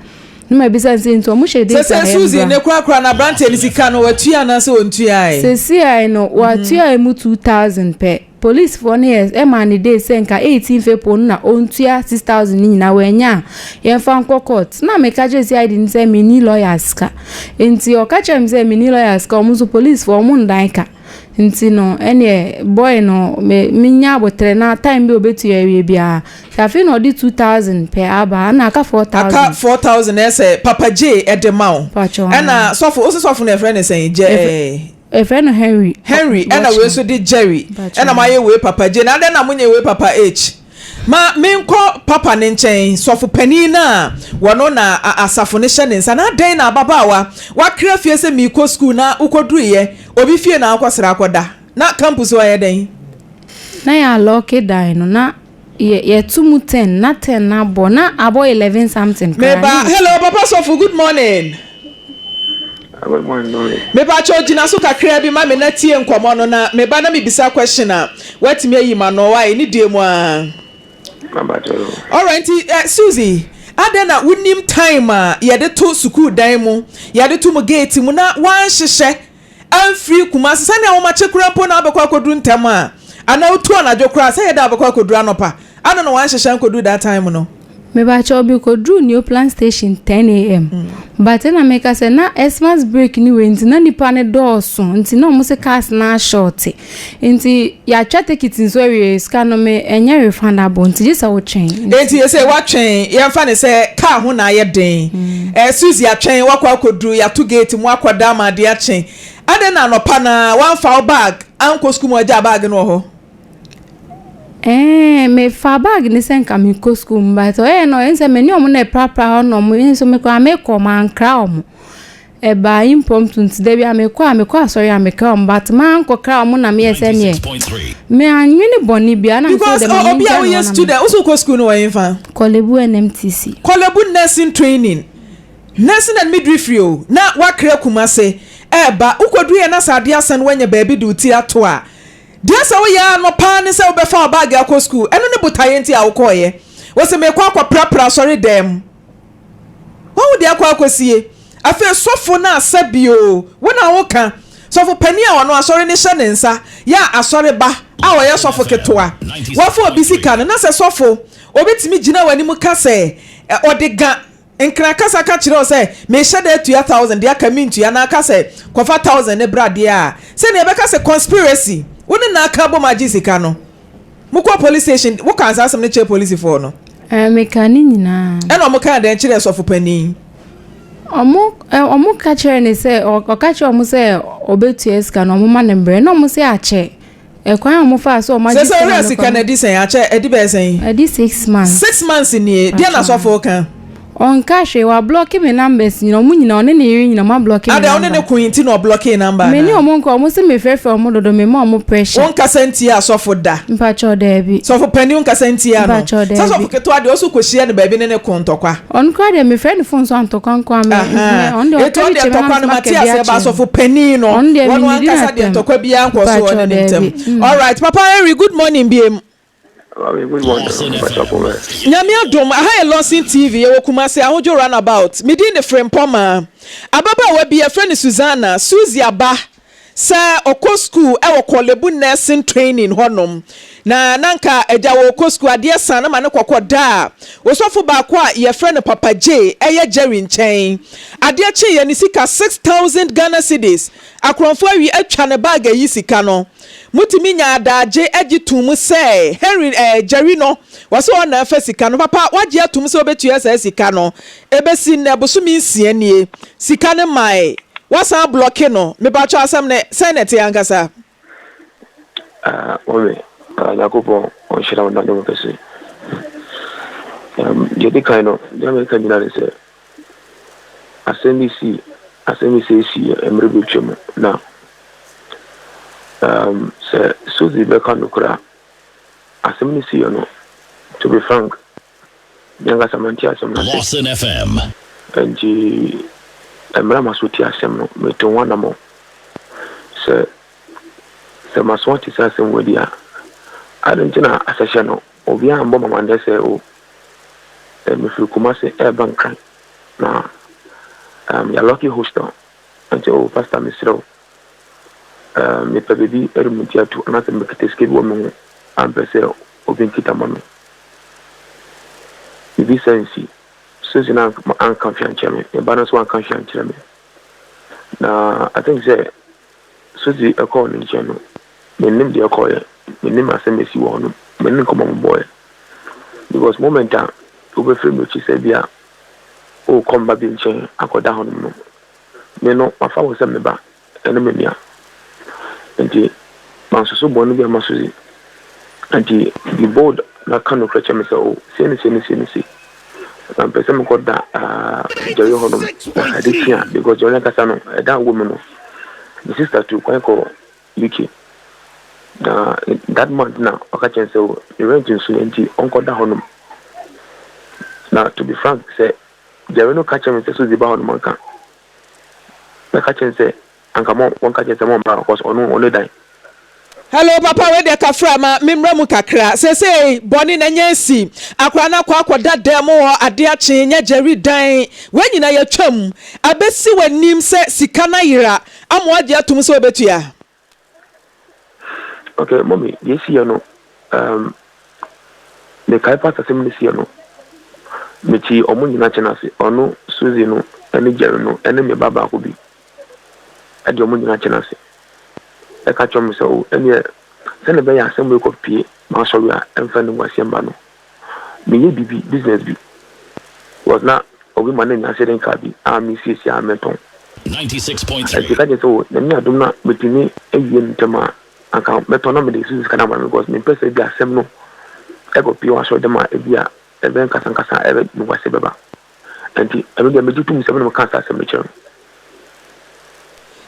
na ma bisa no sɛ nti ɔmo hyɛ date a Sɛsɛ yɛ Suzy mbra. ne korakora no abranteɛ no sika no watua anaasɛ ɔntuae? Sesiai no watua emu 2000 pɛ. Polisfoɔ no yɛ ɛmaa no date sɛ nka 18th April no na ɔntua 6000 no nyinaa wannya a yɛmfa nkɔ court. Na meka kyerɛ CID no sɛ menni lawyer sika. Nti ɔka kyerɛɛ me sɛ menni lawyer sika ɔmo nso polisfoɔ ɔmo ndan ka. Nti no ɛneɛ boy no me menya aboterɛ na time bi a ɔbɛtua awie biara. Sɛ afei na ɔde 2000 pɛ aba a ɛna aka 4000. Aka 4000 na ɛsɛ Papa J ɛde ma wo. Pakyɛw Ɛna aane. sɔfo, wose sɔfo no yɛfrɛ no sɛn? Gyɛ ɛɛ. Yɛfrɛ no Henry. Henry ɛna wei nso de Jerry ɛna moayɛ wei Papa J na adɛn na monyɛ wei Papa H? Ma menkɔ Papa no nkyɛn, sɔfo panin no a wɔno na asafo no hyɛ ne nsa no adɛn na ababaawa wakra fie sɛ meekɔ sukuu na wokɔduruiɛ obi fie na wokɔsra akɔda na campus hɔ yɛ dɛn? Na yɛalɔɔke dan no na Yɛ yɛto mu ten na ten no abɔ na abɔ 11 something koraa. Meba hello papa sɔfo good morning. Good morning mommy. Mepa kyɛw gyina so kakraa bi ma me na tie nkɔmɔ no na meba na mebisa question a watumi ayi ma no why ne die mu aa. Alright nti eh, Suzy adɛn na wonim time a yɛde to sukuu dan mu yɛde to mu gate mu na wanhyehyɛ amfiri Kumasi sɛnea ahomakye koraa mpo na wobɛkɔ akɔduru ntɛm a, anaa wotu anadwo koraa sɛ ɛyɛ dɛ a wobɛkɔ akɔduru anɔpa, adɛn na wanhyehyɛ ankɔduru that time no? Mepakyɛw me kɔduruu Neoplan station 10am but ɛna meka sɛ na Xmas break ne wei nti na nipa no dɔɔso nti na ɔmo se cars no ashorte nti yɛatwa ticket nso awie sika no me ɛnyɛ refundable nti gye sɛ wotwɛn nti. Enti sɛ woatwɛn yɛmfa no sɛ car ho na ayɛ den eh, Suzy atwɛn woakɔ akɔduru yɛato gate mu akɔda ama adeɛ akye adɛn na anɔpa no ara woamfa wo bag ankɔ sukuu mu agyaa bag no wɔ hɔ? Ɛɛ mefaa bag no sɛ nka mekɔ sukuu mu but ɔyɛɛ no ɛnsɛ me ne ɔmo na ɛprapra hɔ na ɔmo nso me koraa mekɔ mankra ɔmo. Ɛbaa impromptu nti da bi a mekɔ a mekɔ asɔre a mekra wɔn but mankɔkra wɔn na meyɛ sɛ neɛ me anwene bɔne biara na mesɛ Because dɛ ma obi a mengya no woyɛ hɔ na me student wo so wokɔ school no wɔ hefa? Korle-Bu NMTC. Korle-Bu nursing training nursing and midwifery o na woakra Kumase ɛɛba wokɔduru yɛ na sɛ adeɛ asa no woanya baabi de wo ti ato a deɛ sɛ woyɛ ara no paa ne sɛ wobɛfa wo bag akɔ school ɛno ne botaeɛ nti a wokɔɔyɛ wo se meekɔ akɔprapra asɔre dan mu Wahu deɛ akɔ akɔsie? Afei sɔfo no asa bio. Wo na woka. Sɔfo panin a ɔno asɔre no hyɛ ne nsa, yɛ a asɔre ba a ɔyɛ sɔfo ketewa. Wafa obi sika no, na sɛ sɔfo, obi tumi gyina w'anim ka sɛ, ɔde ga Nkran kasa ka kyerɛ wo sɛ, mehyɛ da atua thousand, deɛ aka mentua, anaa ka sɛ, kɔfa thousand no bra deɛ a, sɛdeɛ yɛbɛka sɛ conspiracy, wo ne no aka abom agye sika no. Mokɔɔ police station, wokaa saa asɛm no kyerɛɛ polisifoɔ no? Ɛɛ, mekaa ne nyinaa. Ɛna wɔn kaa dɛn kyerɛɛ sɔfo panin? Wɔn, wɔn ka kyerɛɛ ne sɛ, ɔka kyerɛɛ wɔn sɛ ɔbɛtua sika no, wɔn ma no mbrɛ. Na wɔn sɛ akyɛ. Ɛkwan a wɔn faa so wɔn agye sika no. Sɛ sɛ ɔwura sika no adi sɛn? Akyɛ, ɛdi bɛyɛ sɛn? Ɛdi 6 months. 6 months nie, deɛ na sɔfo ka? Ɔnka hwee, wablɔke me numbers nyina, ɔmo nyina, ɔne ne yere nyina, ɔmo ablɔke me number. Adɛn, wo ne ne ko nti na ɔblɔkee number anaa? Me ne ɔmo nko, ɔmo se me frɛfrɛ ɔmo dodo, me ma ɔmo pressure. Wo nkasa ntia sɔfo da. Mpakyɛw daabi. Sɔfo panin wo nkasa ntia no. Mpakyɛw daabi. Sɛ sɔfo ketewa deɛ ɔso kɔ hyia no baabi ne ne ko ntɔkwa. Ɔno koraa deɛ me frɛ no phone so a ntɔkwa nko ara me, ɔno deɛ ɔka bi kyerɛ me na me nso maka bi akyerɛ no. Sɔfo panin no, Ɔno deɛ wɔn me nnidi ankasa deɛ n'atɛm. ntɔkwa biara nkɔ so wɔ ne Mpakyɛw ne daabi. ntam. Alright, Papa Henry, good morning biem. Mami, good morning. Nyame adom, aha yɛ Lawson TV, yɛwɔ Kumasi, Ahodwo Runabout. Me din de Frempɔmaa. Ababaawa bi, yɛfrɛ no Susanna, Suzy aba sɛ ɔkɔ sukuu wɔ Korle-Bu Nursing Training hɔnom. Na na anka agya ɔrekɔ sukuu, adeɛ sa no ma no kɔkɔ da a osɔfo baako a yɛfrɛ no Papa Jay ɛyɛ Jerry nkyɛn. Adeɛ kyeeɛ ne sika 6,000 Ghana cedis, akorɔmfoɔ awi atwa ne bag ayi sika no. Motumi nya adaagye gye too mu sɛ Henry eh, Jerry no, wɔse ɔno na afa sika no. Papa, woagye atom sɛ wobɛtua saa sika no? Ɛbɛsi nnɛ, bosome nsia nie, sika no mmae. Woasan ablɔke no. Mepakyɛw, asɛm no, sɛn na ɛte ankasa? Ah, mami, ah, Nyankopɔn ɔnhyira wo na ne wo kɛse. Um, deɛ ɛdi kan no, deɛ meka nyina ne sɛ, asɛm bi sii, asɛm bi sɛ esii mmerɛ bi atwa mu na um, sɛ Suzy bɛka nokorɛ a, asɛm no siiɛ no, to be frank, me ankasa mante asɛm no ase. Lawson FM. Nti mmerɛ a maso te asɛm no, meto ho anammɔn sɛ sɛ maso ate saa asɛm wei deɛ a, adɛn nti na asɛhyɛ no obiara ammɔ me amanneɛ sɛ o, mefiri Kumasi reba Nkran na um, yɛalɔke hostel nti o pastor mesrɛ wo um, mepɛ baabi de me ti ato anaasɛ mekita sika bi wɔ me ho a mpɛ sɛ obi nkita ma me. Biribi saa nsi. Suzy no anka hwee ankyerɛ me. Me ba no nso anka hwee ankyerɛ me. Na I think sɛ Suzy kɔɔ ne nkyɛn no, mennim deɛ ɛkɔeɛ, mennim asɛm a ɛsi wɔ hɔ no, mennim nkɔmmɔ a wɔbɔeɛ. Because moment a wobɛfiri m'akyi sɛ bi a worekɔ mma bi nkyɛn akɔda hɔnom no, me no mafa wo sɛ me ba ne me nua. Nti mansusu bɔne bi amma Suzy. Nti be bold na ka nokorɛ kyerɛ me sɛ oh sei ne sei ne sei ne sei. Na mepɛ sɛ mekɔ da ah Jerry hɔ nom na ade kye a because Jerry ankasa no ɛda a ɔwɔ mu no ne sister tuu kwan kɔɔ UK na that month na ɔka kyerɛ no sɛ oh ne rent nso yɛ nti ɔnkɔ da hɔ nom. Na to be frank sɛ Jerry no ka kyerɛ me sɛ Suzy ba hɔ nom anka mɛka kyerɛ no sɛ Anka mo wɔnka kyerɛ sɛ mo mmra cos ɔno ɔne dan. Hello papa wei deɛ kafra ma me mmra mu kakra seesei bɔne na anya asi akwadaa no akɔ akɔda dan mu hɔ ade akye nya Jerry dan wei nyina yɛtwam abɛsi w'anim sɛ sika no ayera ama wagye atom sɛ wobɛtua. Okay mummy deɛ esiiɛ no um, mekae pastor asɛm no siiɛ no mekyi ɔmo nyina kyɛ no ase ɔno Suzy no ɛne Jerry no ɛne me ba baako bi ɛde ɔmo nyina kyɛ no ase ɛka kyerɛ ɔmo sɛ o ɛneɛ sɛne ɛbɛyɛ asɛm wei kɔ pie m'asɔre a ɛmfa animguaseɛ mma no meyɛ biribi business bi was na obi ma no nya accident car bi a mesiesie a metɔn nti ka kyerɛ sɛ o nyame adom na metumi awie no ntɛm a anka mɛtɔn na mede susu sika no ama no because mempɛ sɛ bi asɛm no ɛkɔ pie wɔ asɔre dɛm a ebi a ɛbɛyɛ nkasankasa a ɛbɛ nuguase bɛba nti ɛno deɛ megye tom sɛ me na meka saa asɛm no kyerɛ no.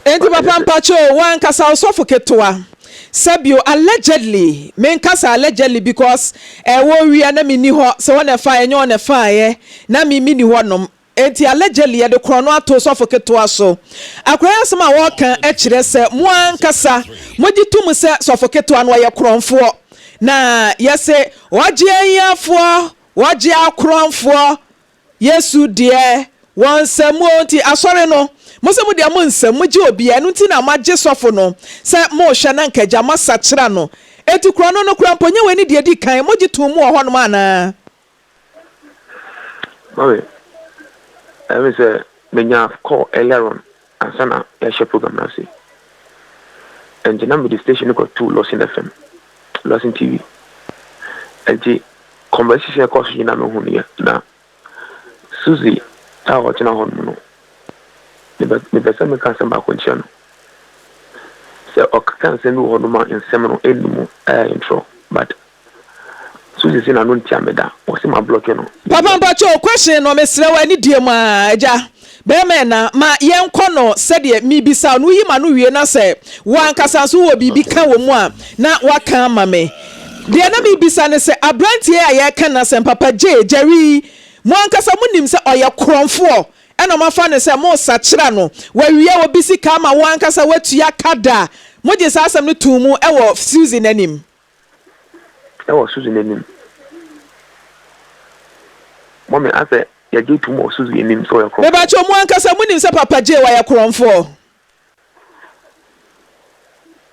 Enti papa mpakyɛ o, wankasa ɔsɔfo ketewa sɛbio allegedly, menka sɛ allegedly because ɛwɔ wia na menni hɔ, sɛ wɔn na ɛfaeɛ ɛnyɛ wɔn na ɛfaeɛ, na me menni hɔ nom, enti allegedly yɛde korɔno ato sɔfo ketewa so. Akora yi asɛm a wɔreka kyerɛ sɛ mo ankasa mogye tom sɛ sɔfo ketewa no ɔyɛ korɔnfoɔ, na yɛse ɔgye ahiafoɔ, ɔgye akorɔnfoɔ, Yesu deɛ, wɔ nsɛm o nti asɔre no, mo se mo deɛ mo nsɛm, mo gye obiara, ɛno nti na mo agye sɔfo no sɛ mo rehwɛ na nka agya mo asakyera no, enti korɔno no koraa mpo nyɛ wei ne deɛ edi kan, mo gye too mu wɔ hɔ nom anaa? Mami, ɛyɛ me sɛ menya call earlier on ansa na yɛahyɛ program no ase. Ɛnti na mede station no kɔtoo Lawson FM, Lawson TV. Ɛnti conversation a ɛkɔɔ so nyinaa mehunuiɛ. Na Suzy a ɔgyina hɔ nom no, mepɛ mepɛ sɛ meka asɛm baako nkyerɛ no. Sɛ ɔkeka nsɛm bi wɔ hɔ nom a nsɛm no ɛnni mu ɛyɛ ntorɔ but Suzy se n'ano ntia me da, ɔse ma blocke no. Papa mpakyɛw question no mesrɛ wo anidie mu aa agya bɛɛma ɛna ma yɛnkɔ no sɛdeɛ mebisa wo no woyi m'ano wie na sɛ wo ankasa nso wowɔ biribi ka wɔ mu a na woaka ama me deɛ na mebisa ne sɛ abranteɛ yi a yɛreka n'asɛm papa Jay Jerry yi mo ankasa monim sɛ ɔyɛ korɔmfoɔ ɛna moafa no sɛ moresakyera no wawia obi sika ama wo ankasa woatua ka da mogye saa asɛm no too mu wɔ Suzy n'anim. Wɔ Suzy n'anim. Mummy asɛ yɛgye tom wɔ Suzy anim sɛ ɔyɛ korɔmfoɔ. Mepakyɛw mo ankasa monim sɛ Papa Jay ɔyɛ korɔmfoɔ?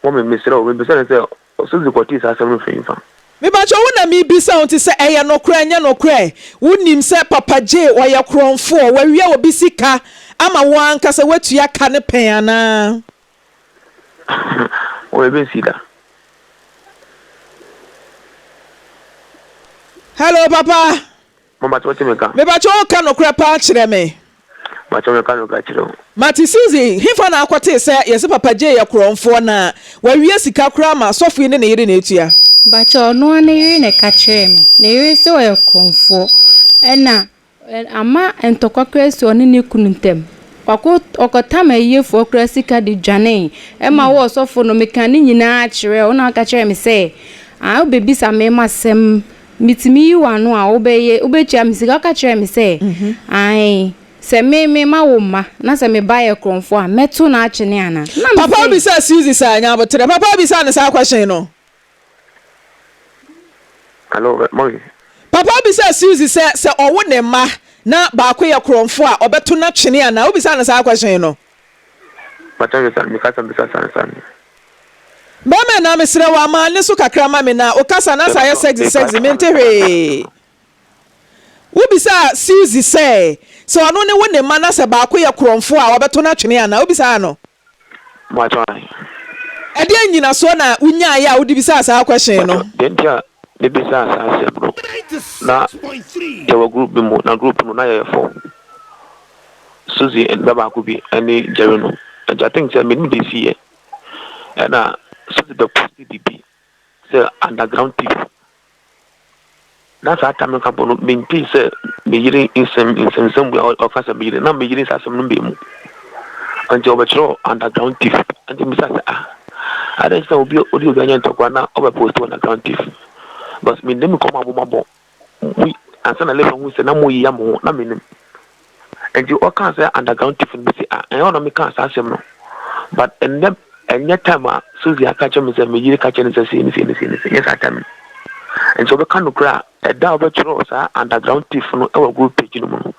Mummy mesrɛ wo mebisa no sɛ Suzy kɔtee saa asɛm no firi hefa? Mepakyɛw wo na mebisa wo nti sɛ ɛyɛ nokorɛ ɛnyɛ nokorɛ wonim sɛ Papa Jay ɔyɛ korɔmfoɔ wawia obi sika ama wo ankasa woatua ka no pɛn anaa? Mummy ɛbɛnsi da. Hello papa. Mama kyɛ wote me ka. Me pakyɛ wo ka nokorɛ paa kyerɛ me. Pakyɛ me ka nokorɛ kyerɛ wo. Mate Suzy, hefa na akɔtee sɛ yɛse Papa Jay yɛ korɔnfoɔ na wawia sika koraa ma sɔfo yi ne ne yere na etua? Mpakyɛ ɔno ara ne yere na ɛka kyerɛɛ me. Ne yere se ɔyɛ korɔnfoɔ ɛna Ama ntɔkwa koraa asi ɔne ne kunu ntam. Ɔkɔ ɔkɔtam ayiefoɔ koraa sika de dwanee. Ɛma wo ɔsɔfo no, mekaa ne nyinaa kyerɛɛ wo na woka kyerɛɛ me sɛ, ah, wobɛbisa me m'asɛm, metumi yi w'ano a, wobɛyɛ, wobɛtua me sika. Woka kyerɛɛ me sɛ, ae, sɛ me mema wo mma na sɛ me ba yɛ korɔmfoɔ a, mɛto no atwene anaa? Na Papa mese. bisaa Suzy saa, Nyaboterɛ, papa bisaa no saa question no. Hello, mommy. Papa bisaa Suzy sɛ sɛ ɔwo ne mma na baako yɛ korɔmfo a, ɔbɛto no atwene anaa? Wobisaa no saa question no? Bɛrima na mesrɛ wo ama ne so kakra ma me na wo kasa no asa ayɛ sexy sexy mente hwee. Wobisaa Suzy sɛ sɛ ɔno ne wo ne mma na sɛ baako yɛ korɔmfo a ɔbɛto no atwene anaa? Wobisaa no? Mpakyɛw ahe? Ɛdeɛn nnyinasoɔ na wonyaaeɛ a wode bisaa saa question no? Mpakyɛw, deɛ nti a mebisaa saa asɛm no, na yɛwɔ group bi mu, na group no na yɛyɛ four, Suzy ba baako bi ne Jerry no, nti I think sɛ menim deɛ ɛsiiɛ, ɛna. Suzy bɛ posti biribi sɛ underground thief. Na saa tam no ka mpo no, mentee sɛ me yere nsɛm nsɛmnsɛm bi a ɔka sɛ me yere, na me yere saa asɛm no mbaa mu. Nti ɔbɛkyerɛw underground thief. Nti mebisa sɛ ah, adɛn nti na obi ɔde obi anyɛ ntɔkwa na ɔbɛ post underground thief? Because mennim nkɔmmɔ a mobɔ mo ansa na later hu sɛ na moyeyɛ mo ho, na mennim. Nti ɔkaa sɛ underground thief no mese ah, ɛnyɛ ɔna mekaa saa asɛm no. But ɛnnɛ ɛnyɛ time a Suzy aka kyerɛ me sɛ me yere ka kyerɛ no sɛ sei ne sei ne sei ne sei, ɛnyɛ saa time no. Nti ɔbɛka nokorɛ a, ɛda a ɔbɛtwerɛ saa underground thief no wɔ group page no mu no,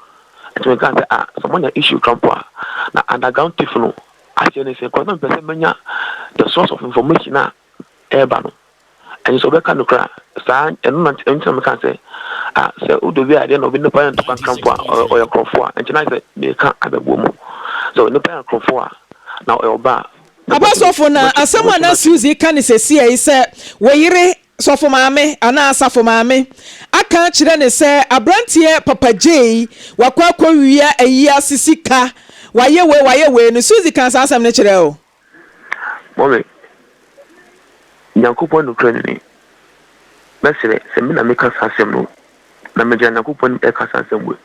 nti mekaa sɛ ah, sɛ moanya issue koraa mpo a, na underground thief no aseɛ ne sɛn, cause na mepɛ sɛ menya the source of information a ɛreba no. Ɛnso sɛ ɔbɛka nokorɛ a, saa ɛno na ɛno nti na mekaa sɛ ah, sɛ wodɔ obi a adeɛ na obi nipa yɛ ntɔkwa nkra mpo a, ɔyɛ korɔmfoɔ a, nti na ayɛ sɛ meka abɛboɔ mu. Sɛ onipa yɛ korɔmfoɔ a, na ɔyɛ ɔba a, Papa sɔfo, na asɛm a na Suzy ka no seesei yi sɛ wo yere, sɔfo maame anaa asafo maame, aka akyerɛ no sɛ aberanteɛ Papa Jay wakɔ akɔwia ayi ase sika, wayɛ wei, wayɛ wei no, Suzy kaa saa asɛm no kyerɛɛ wo? Mummy, Nyankopɔn nokorɛ ni, mɛsrɛ sɛ me na meka saa asɛm no, na megyina Nyankopɔn anim ɛreka saa asɛm wei.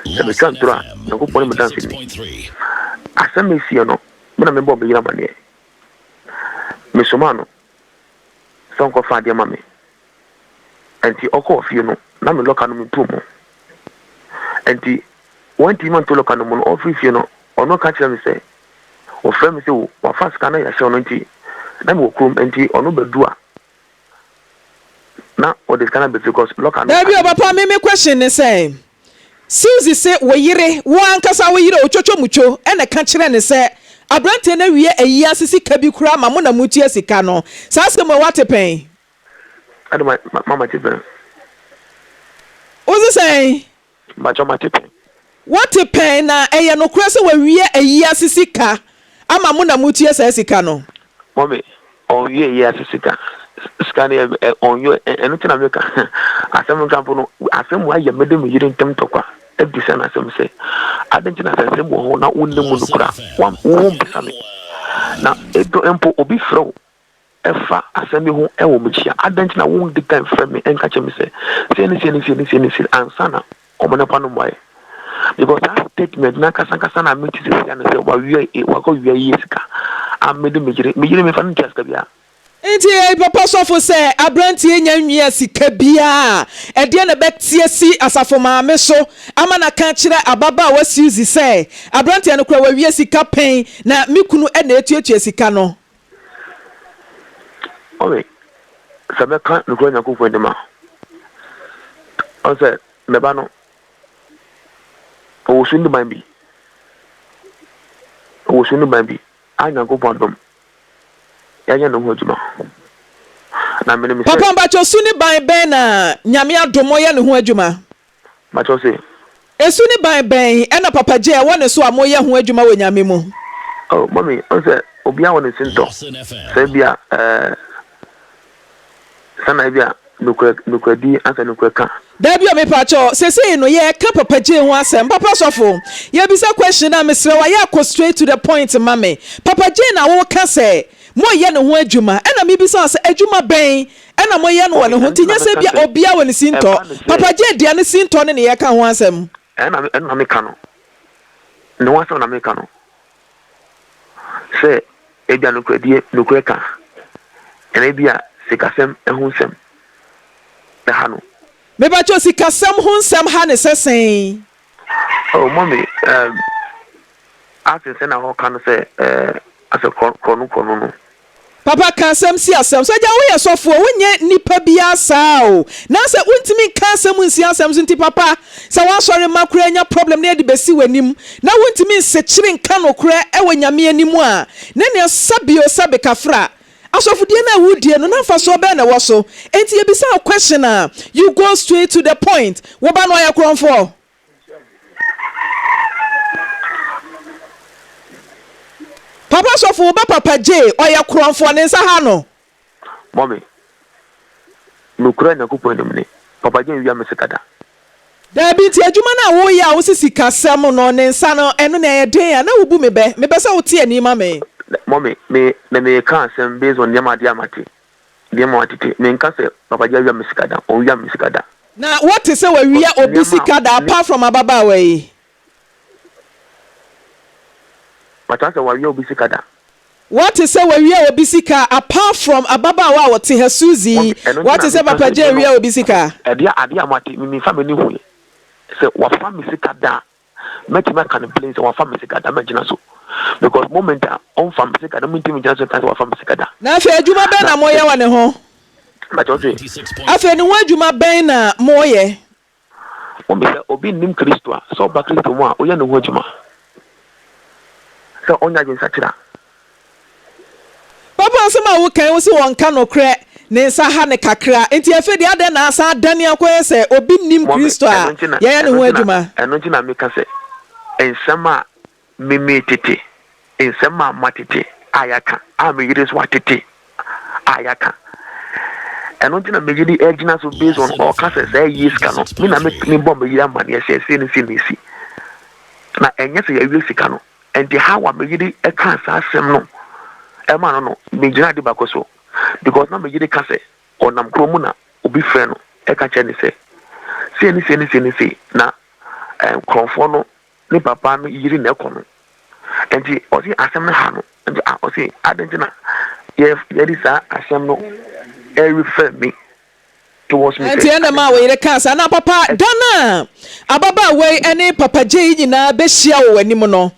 Sɛ metwa ntorɔ a, Nyankopɔn ne me danseni. Asɛm a esiiɛ no, me na mebɔɔ me yere amaneɛ. Mesomaa no sɛ ɔnkɔfa adeɛ ma me. Ɛnti ɔkɔɔ fie no, na me lɔka no mentoo mu. Ɛnti wantumi anto lɔka no mu no, ɔfiri fie no, ɔno ka kyerɛɛ me sɛ, ɔfrɛ me sɛ o, wafa sika no yɛahyɛ no nti, na mewɔ kurom, ɛnti ɔno bɛdu a, na ɔde sika no abɛfie cause lɔka no. Dabi o papa me me question ne sɛ Suzy se wo yere wo ankasa wo yere otwotwo mutwo na ɛka kyerɛ no sɛ abranteɛ no awia ayi ase sika bi koraa ma mo na motua sika no saa asɛm wei wate pɛn? Ade ma ma mate pɛn. Wo se sɛn? Mpakyɛw mate pɛn. Woate pɛn na ɛyɛ nokorɛ sɛ wawia ayi ase sika ama mo na motua saa sika no? Mummy, ɔnwia ayi ase sika. Sika no yɛ ɔnwia ɛno nti na meka asɛm nka mpo no asɛm wei ayɛ mede me yere ntɛm tɔkwa abisa no asɛm sɛ adɛn nti na sɛ asɛm wɔ hɔ na wonnim mu nokorɛ a wommisa me na mpo obi frɛ wo ɛfa asɛm bi ho wɔ m'akyi a, adɛn nti na wondi kan mfrɛ me nka kyerɛ me sɛ sei ne sei ne sei ne sei ne sei ansa na wɔn nipa no mmuaeɛ? Because saa statement no ankasa ankasa na mete sɛsi ano sɛ wawia e wakɔ wia yie sika a mede me yere me yere mefa no ntua sika biara. Nti ei papa sɔfo sɛ abranteɛ nya nwia sika biaa a ɛdeɛn na ɛbɛte asi asafo maame so ama no aka akyerɛ ababaawa Suzy sɛ abranteɛ no koraa wawia sika pɛn na me kunu na ɛtuatua sika no. Ɔre, sɛ mɛka nokorɛ Nyankopɔn anim a, ɔne sɛ me ba no, ɔwɔ su ne ban bi, ɔwɔ su ne ban bi a Nyankopɔn adom, yɛayɛ ne ho adwuma. Na menim sɛ. Papa mpakyɛw su ne ban bɛn na Nyame adom moyɛ ne ho adwuma? Mpakyɛw se. Esu ne ban bɛn ɛna Papa Jay ɛwɔ ne so a moyɛ ho adwuma wɔ Nyame mu? Oh mummy, wohu sɛ obiara wɔ ne sintɔ, sɛ ebia ɛɛ sɛ na ebia nokorɛ nokorɛdi ansa nokorɛ ka. Dabi o mepakyɛw, sesei no yɛreka Papa Jay ho asɛm, Papa sɔfo, yɛbisa question a mesrɛ wo ayɛ a kɔ straight to the point ma me, Papa Jay na woka sɛ Moreyɛ ne ho adwuma. Ɛna mebisa wo sɛ, adwuma bɛn na moyɛ no wɔ ne ho? Nti nyɛ sɛ ebia obiara wɔ ne sintɔ. Papa Jay dea ne sintɔ ne ne yɛka ho asɛm. Ɛna ɛno na meka no. Ne ho asɛm na meka no. Sɛ ebia nokorɛdie, nokorɛ ka, ɛna ebia sikasɛm ho nsɛm ɛha no. Mepakyɛw, sikasɛm ho nsɛm ha ne sɛ sɛn? Oh mummy um, ase sɛ na ɔka no sɛ eh, asɛ korɔ korɔ no no. Papa ka asɛm si asɛm so. Agya woyɛ sɔfoɔ wonyɛ nipa biaa saa o nansɛ wontumi nka asɛm nsi asɛm so nti papa sɛ w'asɔre mma koraa nya problem na yɛde bɛsi w'anim na wontumi nsekyere nka nokorɛ wɔ Nyame anim a ne nea sɛbi o sɛbi kafra Asɔfodie no a wodie no na mfasoɔ bɛn na ɛwɔ so? Enti yɛbisa wo question a, you go straight to the point. Wo ba no ɔyɛ korɔmfoɔ? Papa sɔfo wo ba Papa Jay ɔyɛ korɔmfoɔ ne nsa ha no. Mummy, nokorɛ Nyankopɔn anim ni, Papa Jay nwia me sika da. Daabi, nti adwuma no a woyɛ a wose sikasɛm no ne nsa no ɛno na ɛyɛ den a na wobu me bɛ? Mepɛ sɛ wote ani ma me. Mummy, me me meka asɛm based on nneɛma adeɛ a mate, nneɛma matete. Menka sɛ Papa Gye awia me sika da, ɔnwia me sika da. Na wote sɛ wawia Because obi nneɛma sika da a me apart from ababaawa yi? Mate asɛ wawia obi sika da. Woate sɛ wawia obi sika apart from ababaawa a ɔte ha Suzy Mummy, yi? ɛno nti Woate na sɛ meka Papa sɛ Gye me no, awia obi sika? ɛdeɛ adeɛ a mate, me memfa m'ani huiɛ sɛ wafa me sika da a, mɛtumi aka no plain sɛ wafa me sika da, mɛgyina so because moment a ɔmfa me sika da, mentumi ngyina so nka sɛ wafa me sika da. Na afei adwuma bɛn Na na moyɛ sɛ wɔ ne ho? Mpakyɛ wose? Afei ne ho adwuma bɛn na moyɛ? Mummy, sɛ obi nnim Kristo a, sɛ ɔba Kristo mu a, woyɛ ne ho adwuma sɛ ɔnya adwensakyera. Papa asɛm a woka yi wose wɔnka nokorɛ ne nsa ha no kakra nti afei deɛ adɛn na asan adane akɔyɛ sɛ obi nnim Mummy, Kristo ɛno a nti na, yɛyɛ ne ɛno ho nti na, adwuma? ɛno nti na meka sɛ nsɛm a me metete, nsɛm a matete a yɛaka, a me yere nso atete a yɛaka. Ɛno nti na me yere agyina so based on ɔka sɛ saa yie sika no, me na mebɔ me yere amanneɛ sɛ sei ne sei na ɛsi. Na ɛnyɛ sɛ yɛawie sika no. Ɛnti how a me yere kaa saa asɛm no ɛma no no, megyina ade baako so because na me yere ka sɛ ɔnam kuro mu na obi frɛ no ɛka kyerɛ ne sɛ sei ne sei ne sei ne sei na nkurɔfoɔ no ne papa no yere na ɛkɔ no. Ɛnti ɔse asɛm no ha no, ɛnti ah ɔse adɛn nti na yɛ yɛde saa asɛm no ɛrefer me towards me sɛ Ɛnti ɛna adɛn maa nti wo na yere kaa saa. Na papa, da no a ababaawa yi ne Papa Jay yi nyinaa bɛhyia wɔ w'anim no,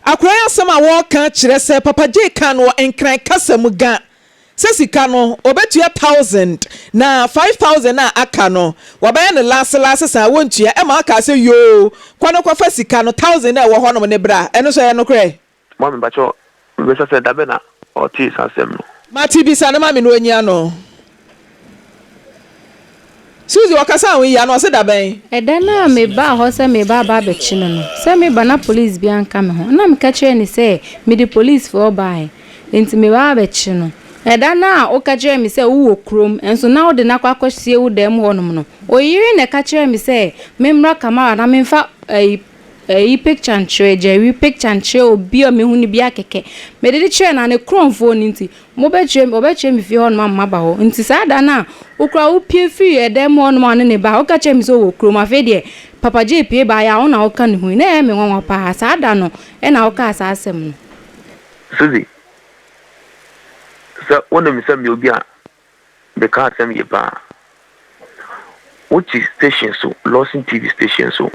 akwadaa yi asɛm a wɔreka kyerɛ sɛ Papa Jay kaa no wɔ Nkran kasa mu ga sɛ sika no ɔbɛtua thousand na 5000 a aka no wɔbɛyɛ no laase laase saa wɔntua, ɛma ɔkaa sɛ yoo kɔ na kɔfa sika no thousand a ɛwɔ hɔnom no bra, ɛno nso ɛyɛ nokorɛ? Mummy mpakyɛw mebisa sɛ dabɛn na ɔtee saa asɛm no? Mate bisa no ma me na ɔnyi ano. Suzy ɔkasa ho yi ano ɔse dabɛn? Ɛda no a mebaa hɔ sɛ mereba aba abɛkye no no, sɛ meba na police biara nka me ho. Ɛna meka kyerɛɛ no sɛ mede policefoɔ baeɛ, enti mereba abɛkye no. Ɛda no a woka kyerɛɛ me sɛ wowɔ kurom, nso na wode no akɔ akɔsie wo dan mu hɔnom no, wo yere na ɛka kyerɛɛ me sɛ memmra Kamara na memfa ayi ayi picture nkyerɛ, Jerry picture nkyerɛ obi a mehu no biara kɛkɛ. Mede de kyerɛɛ no a, ne korɔmfoɔ no nti, Mobɛkyerɛ me, wɔbɛkyerɛ me fie hɔnom ama maba hɔ. Nti saa da no a wo koraa wopue firii ɛdan mu hɔnom a wo ne no baeɛ, woka kyerɛɛ me sɛ ɔwɔ kurom. Afei deɛ Papa Jay pue baeɛ a, wo na woka ne ho yi. Na ɛyɛ me nwanwa paa. Saa da no na wokaa saa asɛm no. Suzy, sɛ wonim sɛ meyɛ obi a meka asɛm yie paa. Wote station so, Lawson TV station so,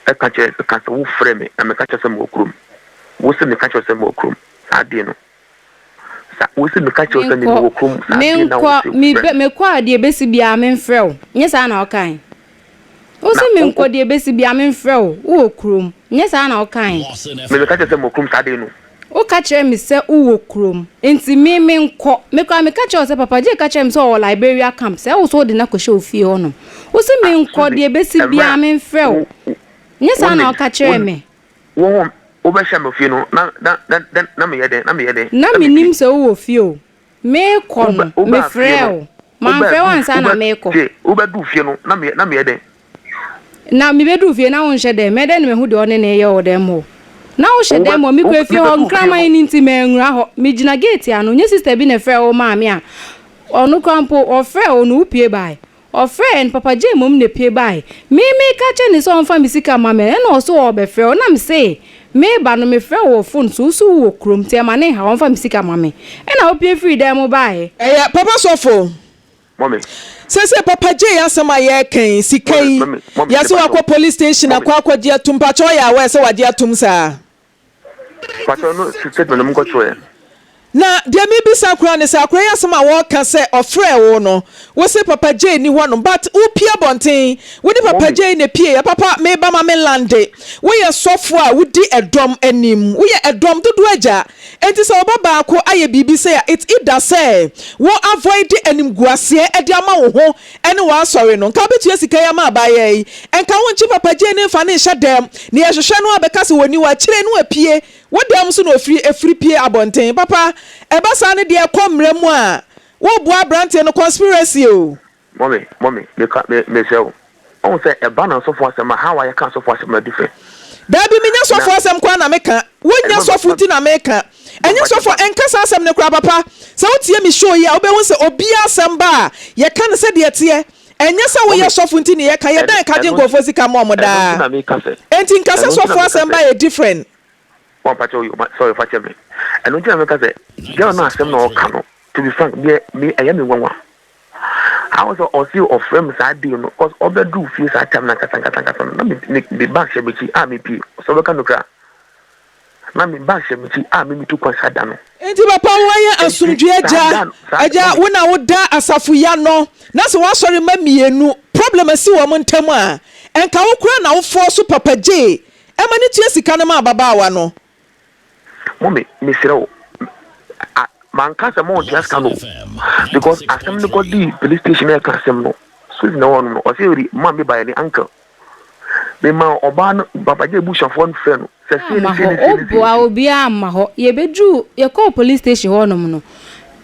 ɛka kyerɛ, ka sɛ wofrɛ me na meka kyerɛ sɛ mewɔ kurom. Wose meka kyerɛ sɛ mewɔ kurom saa day no. Sa wose meka kyerɛ wo sɛ me Menkɔ, mewɔ kurom saa day na menkɔ, wose me wofrɛ bɛ, me. mekɔ a deɛ ɛbɛsi biara memfrɛ wo. Nyɛ saa na wokae? Wose Na wo menkɔ, wo. deɛ ɛbɛsi biara memfrɛ wo, wowɔ kurom. Nyɛ saa na wokae? Me meka kyerɛ sɛ mewɔ kurom saa day no. Woka kyerɛɛ me sɛ wowɔ kurom, enti me menkɔ. Me koraa meka kyerɛɛ wo sɛ Papa Jay ka kyerɛɛ me sɛ ɔwɔ Liberia camp, sɛ wo nso wode no akɔhyɛ wo fie hɔnom. Wose Ah menkɔ, Suzy, deɛ ɛbɛsi mmerɛ biara a memfrɛ wo. wo wo Nyɛ saa na wonim woka wo kyerɛɛ me? wo ho wobɛhyɛ me fie no na na na na na meyɛ dɛn na meyɛ dɛn Na na mennim mepie. sɛ wowɔ fie o. Merekɔ Wobɛ no, wobaa fie mefrɛɛ no wo. Mamfrɛ wo wobɛduu ansa na wobɛ merekɔ. tie wobɛduu fie no na meyɛ na meyɛ dɛn. Na mebɛduu fie na wonhyɛ dɛm. Mɛyɛ dɛn na mahu deɛ ɔne no reyɛ wɔ dɛm hɔ? Na wohyɛ Wobɛ dɛm hɔ. wo Mekɔɔ fie hɔ, mebɛduu fie no. nkraman no nti manwura hɔ. Megyina gate ano. Nyɛ sister bi na ɛfrɛɛ wo maa me a, ɔno koraa mpo, ɔfrɛɛ wo no, wopue baeɛ. Ɔfrɛɛ no, Papa Jay mmom na epue bae. Me meka kyerɛ no sɛ ɔmfa me sika mma me, ɛna ɔse ɔɔbɛfrɛ wo, na mese meba no mefrɛ wo wɔ phone so, wose wowɔ kurom nti ɛma ne nhaw, ɔmfa me sika ma me. Ɛna opue firii dan mu baeɛ. Ɛyɛ papa sɔfo. Mummy. Sese papa Jay asɛm a yɛreka yi, sika Mummy, yi, mummy, mummy, yɛse mepakyɛw. wakɔ police station Mummy. akɔ akɔgye atum, mpakyɛw ɔyɛ aware sɛ wagye atum saa? Pakyɛw no statement no monkɔ kyerɛ. Na deɛ mebisa koraa ne sɛ akora yi asɛm a wɔka sɛ ɔfrɛɛ wo no wo se Papa Jay nni hɔ nom but wo pie abɔnten wo ne Papa Mummy. Jay na pieeɛ papa meba ma me lande woyɛ sɔfo a wodi ɛdɔm anim woyɛ ɛdɔm dodoɔ agya enti sɛ wo ba baako ayɛ biribi sei a it's either sɛ wo avoid animguaseɛ de ama wo ho ɛne w'asɔre no, nka wobɛtua sika yi ama abaayaa yi, nka wonkye Papa Jay no mfa no nhyɛ dɛm, na yɛhwehwɛ no a bɛka sɛ ɔnni hɔ, akyire no apue, wo dɛm nso na ɔfiri, ɛfiri pue abɔnten, papa, ɛba saa no deɛ ɛkɔ mmara mu a, woboa abranteɛ no, conspiracy o. Mummy, mummy, meka, me, mesrɛ wo, woahu sɛ ɛba no asɔfo asɛm a, how a yɛka asɔfo asɛm no different. Daabi, menyɛ. sɔfo asɛm koraa na meka. Wonyɛ sɔfo nti na meka. Ɛnyɛ sɔfo a, ɛnka saa asɛm no koraa papa. Sɛ wotie me show yi a, wobɛhu sɛ obiara asɛm ba a, yɛka no sɛdeɛ ɛteɛ. Ɛnyɛ sɛ woyɛ sɔfo nti na yɛka. Yɛdan ka gye nkurɔfoɔ sika ma wɔn daa. Enti nka sɛ sɔfo asɛm ba yɛ different. Sorry, fa kyɛ me. Ɛno nti na meka sɛ, girl no asɛm na ɔka no, to be frank, deɛ me ɛyɛ me nwanwa. How sɛ ɔse ɔfrɛ me saa day no, cause ɔbɛduru fie saa time no ankasa ankasa ankasa no, na me me me bag hyɛ m'akyi a mepie. Sɛ ɔbɛka nokorɛ a. Na me bag hyɛ m'akyi a me metu kwan saa da no. Enti papa woayɛ Enti asomdwoe saa agya, da no saa agya mummy. wo na woda asafo yi ano na sɛ w'asɔre mma mienu problem asi wɔn ntam a, ɛnka wo koraa na wo force papa Jay ɛma no tua sika no ma ababaawa no. Mummy mesrɛ wo a manka sɛ montua sika no o because asɛm no kɔdii police station na ɛka asɛm no Suzy na ɛwɔ hɔ nom no ɔse ɔde man bi baeɛ ne uncle. Memaa ɔbaa no Papa Jay abusuafoɔ no frɛɛ no sɛ sei ne Amma sei hɔ, ne sei ne sei ne woboa sei. obiara amma hɔ. Yɛbɛduru, yɛkɔɔ police station hɔ nom no,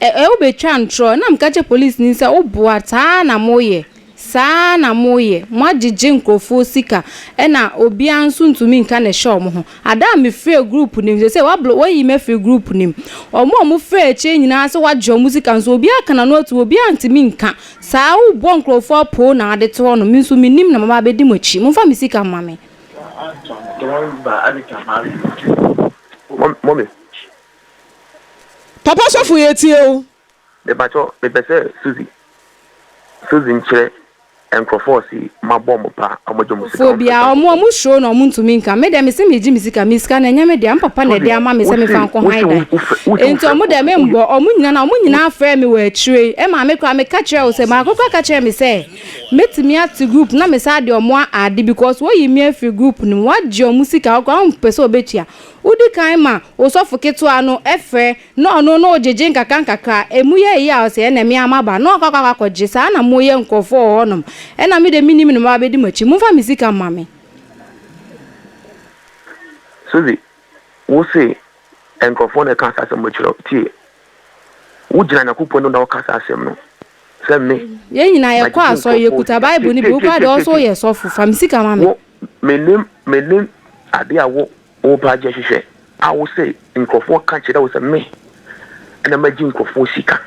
ɛ ɛ wobɛtwa ntorɔ. Na meka kyerɛ policeni sɛ woboa, saa ara na moyɛ, saa ara na moyɛ. Moagyegye nkurɔfoɔ sika ɛna obiara nso ntumi nka na ɛhyɛ wɔn ho. Ada a mefrɛɛ group no mu, seesei wɔablo, wɔayi me afiri group no mu. Wɔn a wɔfrɛɛ akyire nyinaa sɛ wɔagye wɔn sika nso obiara ka n'ano atum, obiara ntumi nka. Saa wo bɔ nkurɔfoɔ apoo na ade to hɔ no me nso me nim na maba abɛdi mo akyi momfa me sika mma me. Mummy. Papa sɔfo yɛ tie o. Mepakyɛw mepɛ sɛ Suzy Suzy nkyerɛ Nkurɔfoɔ ɔse mabɔ ɔmo paa ɔmo gye ɔmo sika Nkurɔfoɔ ɔmo biara pɛ ɔmo ɔmo suro na ɔmo ntumi nka me deɛ mese megye me sika me sika no ɛnyɛ me dea me papa na Suzy ɛde ama me sɛ wose mefa nkɔ wose han dan wose enti wofrɛ ɔmo deɛ nkurɔfoɔ woyɛ membɔ ɔmo nyinaa na ɔmo nyinaa frɛɛ me wɔ akyire yi ɛmaa me koraa meka kyerɛɛ wo sɛ baako koraa ka kyerɛɛ me sɛ mɛtumi ate group na me saa de ɔmo a ade because woyi me afiri group no mu wagye ɔmo sika wo koraa wompɛ sɛ ɔbɛtua wodi kan ma wo sɔfo ketewa no frɛ Na ɔno no ogyegye nkakrankakra, emu yɛ yie a ɔse ɛnɛ me ara maba, na wakɔ akɔ akɔgye, saa na moyɛ nkurɔfoɔ wɔ hɔnom, ɛna me deɛ mennim no maba abɛdi mo akyi, momfa me sika mma me. Suzy, wo se nkurɔfoɔ na ɛka saa asɛm no kyerɛ wo, tie, wo gyina Nyankopɔn anim na wo ka saa asɛm no, sɛ me, Yɛn nyinaa yɛkɔ magyegye asɔre, nkurɔfoɔ yɛkuta sika, Bible tie, no bi, tie, wo tie, koraa tie, deɛ wo tie, nso tie, woyɛ sɔfo, fa me sika ma me. wo, mennim, mennim adeɛ a wo, wo pɛ agye hwehwɛ. A wo se nkurɔfoɔ ka kyerɛ wo sɛ me na magye nkurɔfoɔ sika.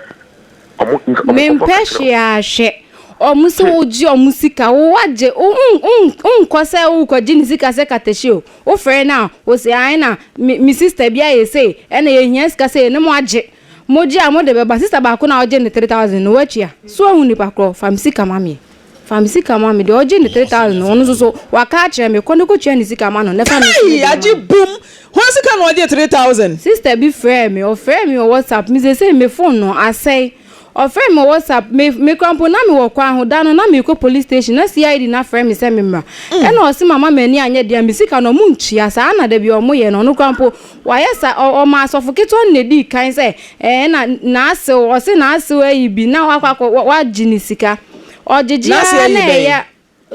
Ɔmo, nka, ɔmo nkurɔfoɔ Mempɛ ka kyerɛ wo. hwee a hwɛ. Ɔmo se Tie. wogye ɔmo sika, wo wagye, wo wo wonkɔ sɛ worekɔgye ne sika sɛ katahye o. Wofrɛ no a, ose ae na me me sister bi ayɛ sei, ɛna yɛhia sika sei, ne moagye. Mogye a mode bɛba. Sister baako no a wogye no 3000 no, woatua? So woahu nipa korɔ? Fa me sika ma me. Fa me sika ma me. Deɛ ɔgye ne 3000 no, ɔno nso so, waka akyerɛ me, kɔ na kɔtua ne sika ma no, na fa me nso me Kai! deɛ ma Agye me. bum! Hwan sika na ɔgye 3000? Sister bi frɛɛ me, ɔfrɛɛ me wɔ WhatsApp, me seesei me phone no asɛe. Ɔfrɛɛ me wɔ WhatsApp, me me koraa mpo na mewɔ kwan ho, da no na merekɔ police station, na CID no afrɛ me sɛ memmra. Ɛna ɔse mama m'ani anyɛ den a, me sika no ɔmo ntua, saa na da biara ɔmo yɛ no, ɔno koraa mpo wayɛ saa, ɔ ɔmaa asɔfo ketewa no na edii kan sɛ ɛɛ na n'asew, ɔse n'asew ayi bi na wakɔ akɔ wa wagye ne sika. Ɔgyegye N'ase ara ayi na bɛn? ɛyɛ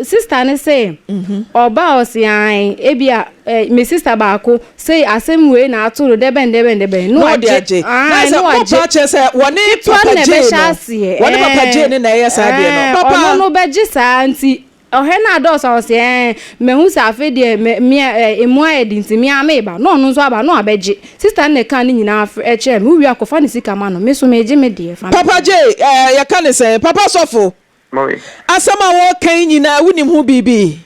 Sister no se ɔba a ɔse ae ebia eh, me sister baako sei asɛm wei na ato no dɛbɛn dɛbɛn dɛbɛn na Na ɔde wagye agye. Na ae sɛ na mo wagye pa kyerɛ sɛ wɔne ketewa no Papa na Jay ɛbɛhyɛ no, aseɛ wɔne Papa Jay ɛɛ no na ɛyɛ saa adeɛ no. ɛɛ Papa. ɔno no bɛgye saa nti ɔhwɛ no adɔɔso a ɔse ɛɛ mahu sɛ afei deɛ me me ɛɛ emu ayɛ den nti me ara meba na ɔno nso aba na wabɛgye sister no na ɛkaa ne nyinaa frɛ ɛkyerɛɛ me wowie a kɔfa ne sika ma no me nso megye me deɛ fa me Papa deɛ. Jay, ɛɛ yɛka ne sɛn? Papa sɔfo. Mummy. Asɛm a wɔreka yi nyinaa wonim ho biribi?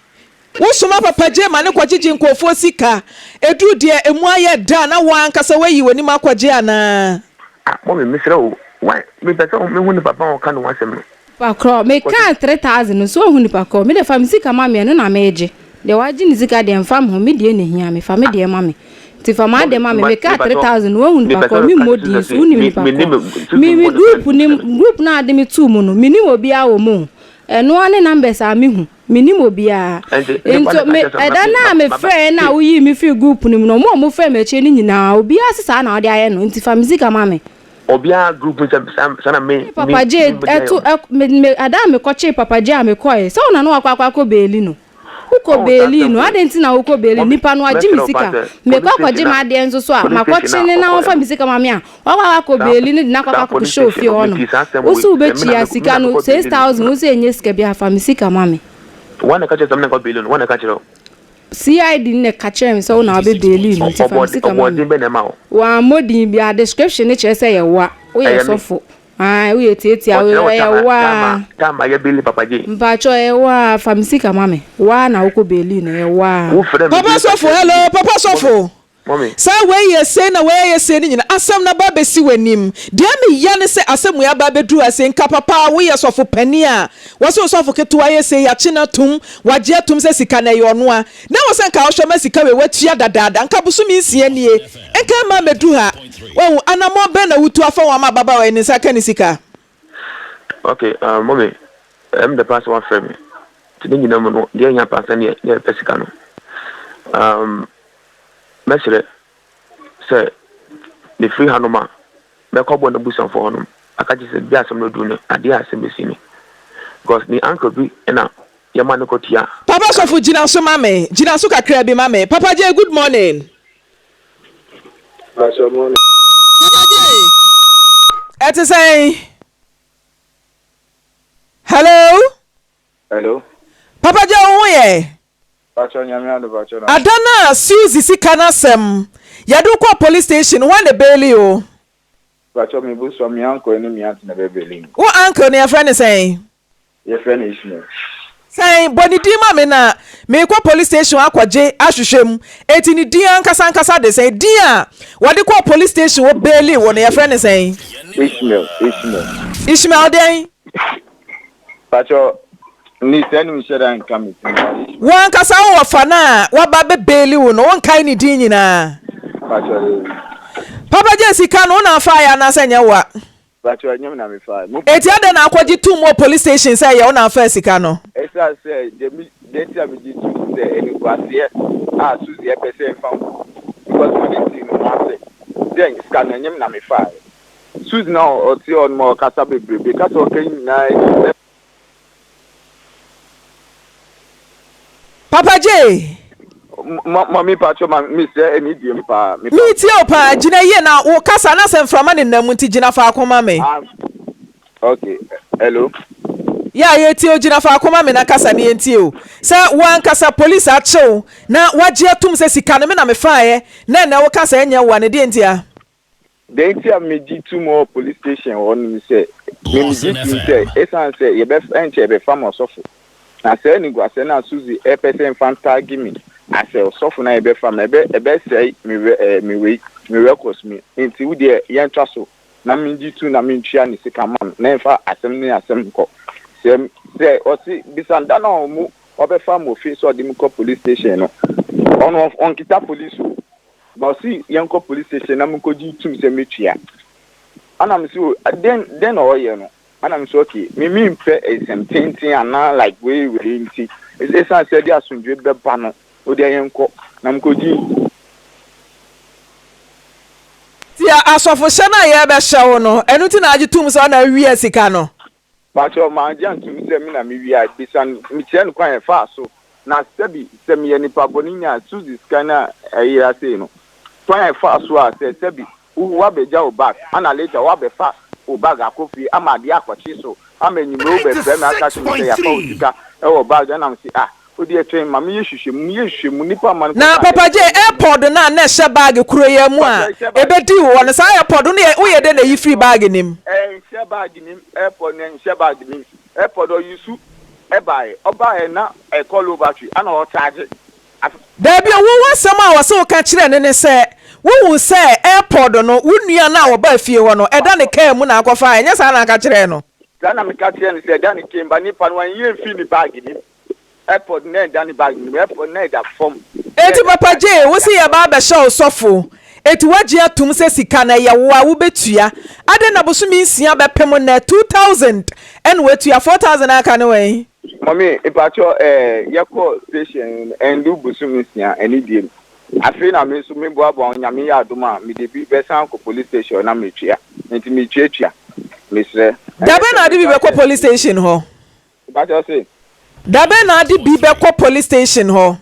Wosoma Papa Jay ma no kɔgyegye nkurɔfoɔ sika, ɛduru deɛ ɛmu ayɛ dɛ a na wo ankasa woayi w'anim akɔgye anaa? Ah mummy mesrɛ wo why mepɛ sɛ mehu nipa pa a ɔka ne ho asɛm no. Nipa korɔ, mekaa 3000 no so woahu nipa korɔ? Me deɛ fa me sika ma me ɛno na megye. Deɛ wagye ne sika deɛ mfa me ho, me deɛ na ɛhia me, fa me deɛ ma me. Nti fa m'adeɛ ma me, mekaa 3000 no woahu nipa korɔ? Memmɔ din nso wonim nipa korɔ? Me me group no group no a wɔde me too mu no mennim obiara wɔ mu o. Ɛno ara ne numbers a mehu, mennim obiara. Nti me ɛda no a mefrɛɛ no a woyii me firii group no mu no, wɔn a wɔfrɛɛ me akyire no nyinaa obiara se saa na wode ayɛ no, nti fa me sika ma me. Obiara group mu sɛ saa na me me Papa J ɛto ɛ me me ɛda a mekɔkyee Papa J a mekɔe sɛ wo na na wakɔ akɔ akɔ beeli no. Wokɔ beeli no adɛn nti na wokɔ beeli nipa no agye me sika mekɔ akɔgye m'adeɛ nso so a makɔkye ne na ɔmfa me sika ma me a wakɔ akɔ akɔ beeli no de no akɔ akɔ akɔhyɛ ofie hɔ nom. Wo se wobɛtua sika no 6000 wo se ɛnyɛ sika biara fa me sika ma me. Wɔn na ɛka kyerɛ sɛ me na nkɔ beeli no wɔn na ɛka kyerɛ wo. CID no na ɛka kyerɛɛ me sɛ wo na wabɛ beeli no nti fa me sika ma Ɔbɔ me. din bɛn na ɛma wo? Wammɔ din biara, description no kyerɛ sɛ ɛyɛ woa, woyɛ Ɛyɛ me. sɔfo. Ae, woyɛ tiatia, Ɔkyerɛ wo ɛyɛ time a woa. time a time a yɛbeeli Papa J. Mpakyɛw ɛyɛ woa, fa me sika ma me. Woa na wokɔ beeli no, ɛyɛ woa. Wofrɛ me Papa din ka sɔfo, kyerɛ me hello, din. papa Mummy, sɔfo. mummy. Saa wei yɛ sei na wei ayɛ sei no nyina, asɛm no aba abɛsi w'anim. Deɛ meya ne sɛ asɛm wei aba abɛduru ha sei, nka papa a woyɛ sɔfo panin a, wɔse wo sɔfo ketewa yɛ sei, yɛakye no atom, wagye atom sɛ sika no ɛyɛ ɔno a, na ɛwɔ sɛ nka wohwɛ ma sika wei watua dadaada, nka bosome nsia nie, nka ɛmma ammɛduru ha. Wahu, anammɔn bɛn na wotu afa ho ama ababaawa yi ne nsa aka ne sika? Ok, um, mummy, ɛyɛ me dɛ paa sɛ woafrɛ me. Nti ne nyina mu no, deɛ ɛhia paa sɛ neɛ yɛpɛ sika no. Um, Mɛsrɛ sɛ mefiri hanom a, mɛkɔ abɔ n'abusuafoɔ hɔnom aka kyerɛ sɛ baabi a asɛm no aduru no, adeɛ a asɛm bɛsi ni. Because ne uncle bi na yɛma no kɔtua Papa sika no. sɔfo gyina so ma me, gyina so kakra bi ma me. Papa Jay good morning. Pastor morning. Papa Jay, ɛte sɛn? Hello. Hello. Papa Jay wo ho yɛ? Pakyɛw Nyame adom pakyɛw na. Ada no a Suzy sika no asɛm yɛde wo kɔɔ police station no hwan na ɛbailee wo? Pakyɛw me busua me uncle ne me aunt na ɛbɛ bailee me. Wo uncle no yɛfrɛ no sɛn? Yɛfrɛ no Ishmael. Sɛn? Bɔ ne din ma me na merekɔ police station akɔgye ahwehwɛ mu. Enti ne din ankasa ankasa de sɛn? Din a wɔde kɔɔ police station hɔ bailee wo no yɛfrɛ no sɛn? Ishmael, Ishmael. Ishmael dɛn? Pakyɛw ne sɛ no nhyɛ da nka me ti but Ishmael. Wo ankasa wo wɔfa no a waba bɛ baili wo no wonkae ne din nyinaa? Pakyɛw daabi. Papa gye sika no wo na afaeɛ anaasɛ nyɛ woa? Pakyɛw ɛnyɛ me na me faeɛ. Mo Enti adɛn na akɔgye toom wɔ police station sɛ ɛyɛ wo na afaa sika no? Ɛsiane sɛ deɛ me deɛ nti a megye toom sɛ animguaseɛ a Suzy ɛpɛ sɛ ɛmfa ngu because me ne tee ne ho ase dɛ sika no ɛnyɛ me na me faeɛ. Suzy na ɔte hɔ nom a ɔkasa bebrebe, kasa a ɔka yi nyinaa akyi sɛ. Papa Jay. Mummy patrɔ ma me srɛ ɛni diem paa. Me tie wo paa, gyina yie na wo kasa na sɛ mframa nenam mu nti gyina faako ma me. Ah ok, hello. Yeah yɛtie wo, gyina faako ma me na kasa na yɛntie wo. Sɛ wo ankasa police akye wo na wagye atum sɛ sika no me na mefaeɛ na ɛnɛ wo ka sɛ ɛnyɛ wo a no deɛ ntia? Deɛ nti a megye tom wɔ police station hɔ no ne sɛ, me megye tom sɛ ɛsiane sɛ yɛbɛ ɛnkyɛ yɛbɛfa me ɔsɔfo, na saa aniguasɛm no a Suzy ɛpɛ sɛ mfa ntagi me asɛ ɔsɔfo no a yɛbɛfa me ɛbɛ ɛbɛsɛe me rɛ ɛɛ me wei me records mu, nti wo deɛ yɛntra so na mengye tom na mentua ne sika ma no na yɛmfa asɛm ne asɛm nkɔ. Sɛ sɛ ɔse bisa no da no a ɔmo ɔbɛfa me wɔ fie sɛ ɔde me kɔ police station no, ɔno ɔnkita police o. Na ɔse yɛnkɔ police station na menkɔgye tum sɛ mɛtua. Ana mese o dɛn dɛn na ɔyɛ no? Ana mese okay me mempɛ nsɛm tenten anaa like wei wei nti ɛsiane sɛ ɛde asomdwoe bɛba no wodeɛ yɛnkɔ na menkɔgye. Nti asɔfohyɛ no a yɛrebɛhyɛ wo no, ɛno nti na agye tom sɛ wo na awia sika no? Pakyɛw, mangye antom sɛ me na miwiae. Bisa no, mekyerɛɛ no kwan a ɛfaa so, na sɛbi sɛ meyɛ nipa bɔne ni a, Suzy sika no a ɛyera sei no, kwan a ɛfaa so a sɛ sɛbi wo woabɛgya wo bag ana later woabɛfa wo bag akɔ fie ama adeɛ akɔkye so ama anwummere wobɛfrɛ me aka kyerɛ me sɛ yɛafa wo sika wɔ bag ɛna mese ah Wo deɛ twɛn ma meyɛ nhwehwɛmu, meyɛ nhwehwɛmu, nipa mma no Na kɔka Papa adeɛ Jay, no mu. airpod no a na ɛhyɛ bag koro yi ara mu Papa a ɛhyɛ bag ɛbɛdii wo hɔ no, saa airpod no yɛ woyɛ dɛn na ɛyi firii bag no mu? Ɛnhyɛ bag no mu, airpod no ɛnhyɛ bag no mu. Airpod ɔyusu ɛbaeɛ, ɔbaeɛ na ɛkɔ low battery ɛna ɔcharge. Dabi o, wo asɛm a ɔse woka kyerɛɛ no ne sɛ wohuu sɛ airpod no wo nua no a ɔbaa fie hɔ no ɛda ne kaa mu na akɔfaeɛ, ɛnyɛ saa na aka kyerɛɛ no? Saa na meka kyerɛɛ no sɛ ɛda ne kaa mu, but nipa no wanyi amfiri ne bag no mu. Airpod na ɛda ne bag no mu, airpod na ɛda fam. Enti Papa Jay, wo se yɛba abɛhyɛ wo sɔfo, enti woagye atom sɛ sika no ɛyɛ wo a wobɛtua? Adɛn na bosome nsia bɛpem nnɛ, 2000 ɛna woatua, 4000 a aka no wɛn? Mummy, mpakyɛw eh, yɛkɔɔ station no ɛndu bosome nsia ɛne biem. Afei na me nso me boaboa ho, Nyame yɛ adom a mede bi bɛsan akɔ police station hɔ na metua. Enti metuatua, mesrɛ. Da Ɛnyɛ bɛn sɛ na wode bi meka bɛkɔ sɛ police station hɔ? Mpakyɛw se. Da bɛn na ade bi bɛkɔ police station hɔ?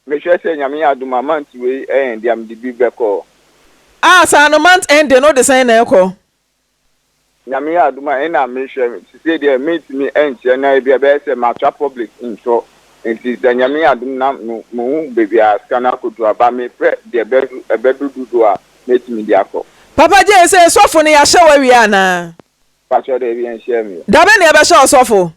Mehwɛ sɛ Nyame yɛ adom a month wei end a mede bi bɛkɔ hɔ. Ah saa no month ending no wode sɛn na ɛkɔ? Nyame yɛ adom a ɛna mehwɛ sesei deɛ mentumi nkyerɛ na ebia ɛbɛyɛ sɛ matra public ntorɔ. Nti sɛ Nyame yɛ adom na me mehu baabi a sika no akɔduru a, ba mepɛ deɛ ɛbɛdu ɛbɛdu dodoɔ a mɛtumi de akɔ. Papa Jay sɛ sɔfo no yɛahyɛ wo awie anaa? Mpakyɛw daabi yɛnhyɛɛ me. Dabɛn na yɛbɛhyɛ wo sɔfo?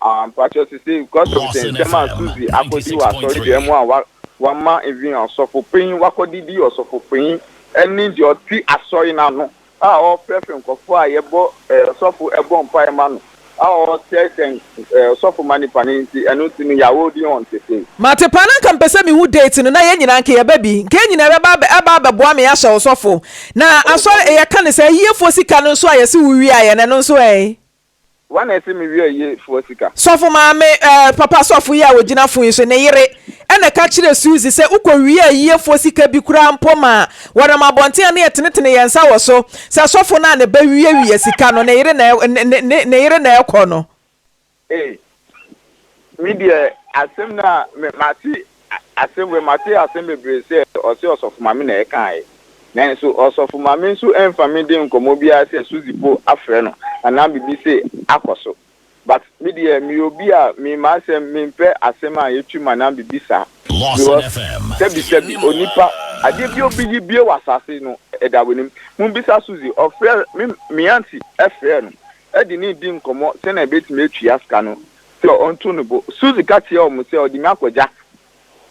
Ah mpakyɛw sesei because of sɛ nsɛm a Suzy akɔdi wɔ asɔre dan mu a wa wama even ɔsɔfo panyin wakɔdidi ɔsɔfo panyin ɛne deɛ ɔte asɔre no ano a ɔrefrɛfrɛ nkurɔfoɔ a yɛbɔ eh, ɔsɔfo ɛbɔ mpaeɛ ma no a ɔresɛesɛe eh, ɔsɔfo ma nipa no nti ɛno nti no yɛ holding on sesei. Mate paa na nka mepɛ sɛ mehu date no na yɛn nyinaa nka yɛba bi nka yɛn nyinaa yɛbɛba abɛ aba abɛboa me ahyɛ wo sɔfo na Oh, asɔre mommy. yɛka no sɛ ayiefoɔ sika no nso a yɛse wo wiaeɛ no ɛno nso ɛn? Wan na ɛse me wia yie foɔ sika? Sɔfo maame eh, papa sɔfo yi a ogyina fon yi so, ne yere na ɛka kyerɛɛ Susie sɛ wokɔwia ayiefoɔ sika bi koraa mpo ma wɔnam abɔnten a na yɛtenetene yɛn nsa wɔ so sɛ sɔfo no a ne ba wiawia sika no, ne yere na ne, ne, ne yere na ɛkɔ no. Ei, me deɛ asɛm no a me mate asɛm wei mate asɛm bebree sɛ ɔse ɔsɔfo maame na ɛkaeɛ nanso ɔsɔfo maame nso ɛmfa me di nkɔmmɔ biara sɛ Suzy po afrɛ no anaa biribi sei akɔ so but me deɛ meyɛ obi a me m'asɛm mempɛ asɛm a yɛtwim anaa biribi saa because sɛbi sɛbi onipa adeɛ bi obi yi bie wɔ asase no ɛda w'anim mombisa Suzy ɔfrɛ me me aunty ɛfrɛ no ɛde ne di nkɔmmɔ sɛnea ɛbɛtumi atua sika no sɛ ɔnto ne bo. Suzy ka kyerɛɛ wɔn sɛ ɔde me akɔgya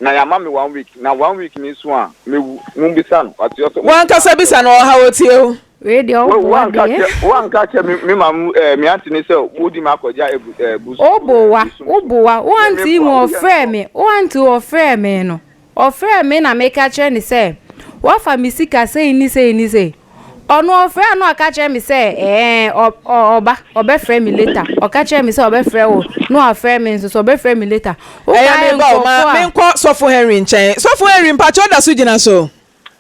na yɛama me one week, na one week no so a, mɛwu. Mommisa no. Ɔte hɔ sɛ mommisa W'ankasa no sɛ bisa no ɔha otie wo. Wei deɛ Wo, woboa woanka deɛ. kyerɛ, woanka kyerɛ me, me maame, eh, me aunty no sɛ wode me akɔgya abu, eh, bus, eh, Woboa, bosom so. woboa. Wo Me, aunty meboa, mu woyɛ ɔfrɛɛ ntorɔ. me, wo aunty ɔfrɛɛ me no, Ɔfrɛɛ me na meka kyerɛ no sɛ wafa me sika sei ne sei ne sei. Ɔno ɔfrɛɛ na ɔka kyerɛ me sɛ ɛɛ ɔ ɔ ɔba ɔbɛfrɛ me later. Ɔka kyerɛ me sɛ ɔbɛfrɛ wo na wafrɛ me nso so ɔbɛfrɛ me later. Ɛyɛ Wokae me ba o, ma nkurɔfoɔ a. menkɔ Sɔfo Henry nkyɛn. Sɔfo Henry, mpakyɛ woda so gyina so?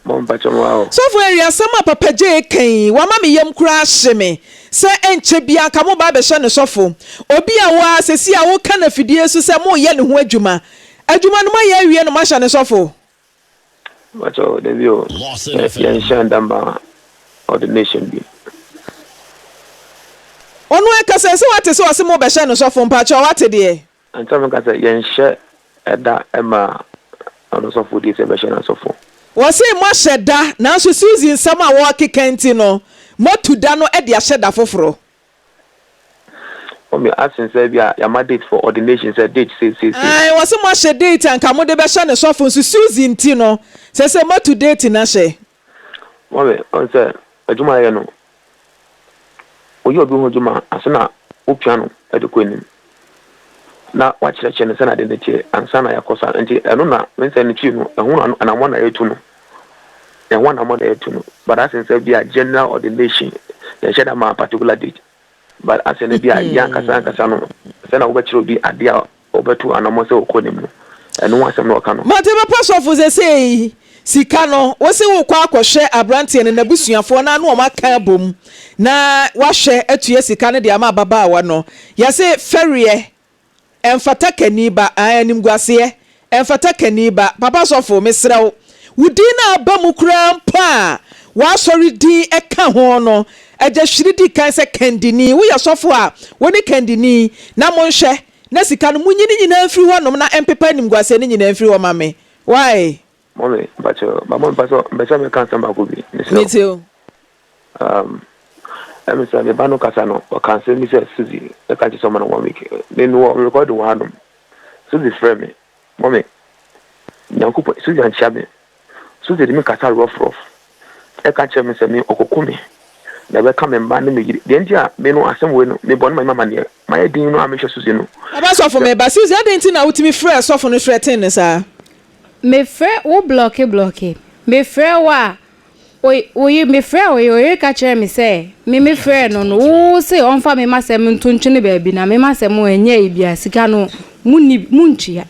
Mo mpakyɛ mo ha o. Sɔfo Henry, asɛm a Papa Jay reka yi, wama me yam koraa ahye me sɛ ɛnkyɛ biara anka moreba abɛhyɛ no sɔfo. Obi a wo ara seesei a woka no afidie so sɛ moreyɛ ne ho adwuma. Adwuma no moayɛ awie no moahyɛ no sɔfo? Mpakyɛw dabi o, yɛnhyɛ da mma ordination bi. Ɔno ɛkasa sɛ wate sɛ ɔse mobɛhyɛ no sɔfo mpakyɛw wate deɛ. Ansa meka sɛ yɛnhyɛ da mma ɔno sɔfo die sɛ yɛbɛhyɛ no asɔfo. Wɔse moahyɛ da nanso Suzy nsɛm a wɔrekeka nti no moatu da no de ahyɛ da foforo. Mummy asen sɛ ebia yɛama date for ordination sɛ date sei sei sei. Ae wɔse moahyɛ date a nka mode bɛhyɛ no sɔfo nso Suzy nti no sɛsɛ moatu date no ahyɛ. Mummy wohu sɛ adwuma a yɛyɛ no woyɛ obi ho adwuma a ansa na wopia no de kɔ anim na wakyerɛkyerɛ no sɛnea ade no teɛ ansa na yɛakɔ saa nti ɛno na me nsɛ no twi no ɛho anammɔn na yɛtu no ɛho anammɔn na yɛtu no but asen sɛ bi a general ordination yɛnhyɛ da ma particular date but asɛ no bi a yɛ ankasa ankasa no sɛnea wobɛkyerɛ obi ade a Ɔbɛto anamɔ sɛ ɔkɔ anim no, ɛno ho asɛm na ɔka no. Mate papa sɔfo sesei sika no wose wokɔ akɔhwɛ abranteɛ no nabusuafoɔ no ano wɔn aka abom na wahwɛ atua sika no de ama ababaawa no yɛse fɛreɛ ɛmfata kani ba ae animguaseɛ ɛmfata kani ba papa sɔfo mesrɛ wo wo din no a aba mu koraa mpo a w'asɔre din ka ho no agya hwiri di kan sɛ kandini woyɛ sɔfo a wo ne kandini na monhwɛ Na sika no, munyi ne nyinaa mfiri hɔ nom na ɛmpepa animguaseɛ no nyinaa mfiri hɔ ma me. Why? Mummy, mpakyɛw, ba mummy mpakyɛw, mpɛ sɛ meka asɛm baako bi, mesrɛ wo. Metie o. Um, ɛmi sɛ me ba no kasa no, ɔka asɛm bi sɛ Suzy, ɛka kyerɛ sɛ ɔma no one week. Me mewɔ me recording wɔ hanom. Suzy frɛ me, mummy, Nyankopɔn, Suzy ankyia me. Suzy de me kasa rough rough. Ɛka kyerɛ me sɛ me ɔkɔku me na ɛbɛka me mma ne me yere. Deɛ nti a me no asɛm wei no mebɔ no ma me amaneɛ. Mayɛ din no a mehwɛ Suzy no. Aba sɔfo Sɛ. meba. Suzy adɛn nti na wotumi frɛɛ sɔfo no threaten no saa? Mefrɛ wo blɔke blɔke. Mefrɛ wo a Oi oye mefrɛɛ oye oye ka kyerɛɛ me sɛ me me frɛɛ no no wo se ɔmfa me masɛm nto ntwene baabi na me masɛm ɛnyɛ ayi bia sika no monni montua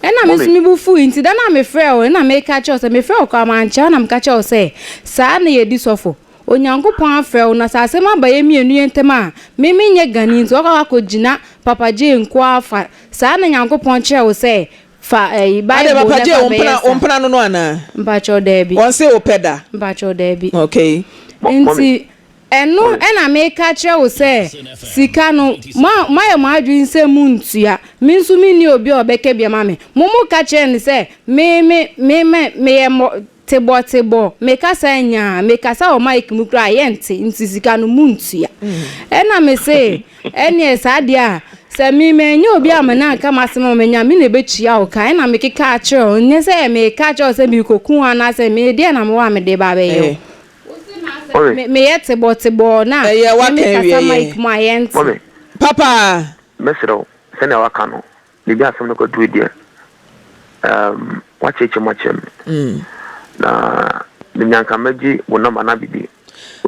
ɛna me nso Mummy. me bo fui nti da no a mefrɛɛ wo no na meka kyerɛ wo sɛ mefrɛɛ wo koraa mankyɛ wo na meka kyerɛ wo sɛ saa na yɛdi sɔfo Onyankopɔn afrɛ wo na sɛ asɛm aba yɛ mmienu yɛ ntam a me menyɛ gani nti wakɔ akɔ gyina Papa Jay nkoa fa saa na Nyankopɔn kyerɛ wo sɛ Fa ɛyi Adɛn bible papa na Jay fa wo bɛyɛ mpena wo sa. mpena no no anaa? Mpakyɛw daabi. Wɔn se wo pɛ da. Mpakyɛw daabi. Okay. Mummy. Nti. Ɛno na meka kyerɛ wo sɛ, sika no, moayɛ mo adwene sɛ montua. Me nso menni obi a ɔbɛka bi ama me. Mo moka kyerɛɛ no sɛ, me, me, me, me, meyɛ mmɔ, tebɔtebɔ, mekasa nyaa, mekasa wɔ mic mu koraa a, yɛnte, nti sika no montua. Ɛna mese, ɛneɛ saa deɛ a, sɛ me mannya obi amma no anka m'asɛm ama manya, me na ɛbɛtua wo ka. Ɛna mekeka kyerɛɛ wo, nyɛ sɛ meka kyerɛ wo sɛ merekɔku wo anaasɛ me deɛ na mewɔ a mede ba abɛyɛ wo. Mummy. Meyɛ tebɔtebɔɔ na Ɛyɛ me waka me awie kasa yɛ. mic mu a yɛnte. Mummy. Papa. Mɛsrɛ wo, sɛnea waka no, baabi a asɛm no kɔduru deɛ, um, woakyerɛkyerɛ mu akyerɛ me. Na menya nka mɛgye wo nɔmba na biribi.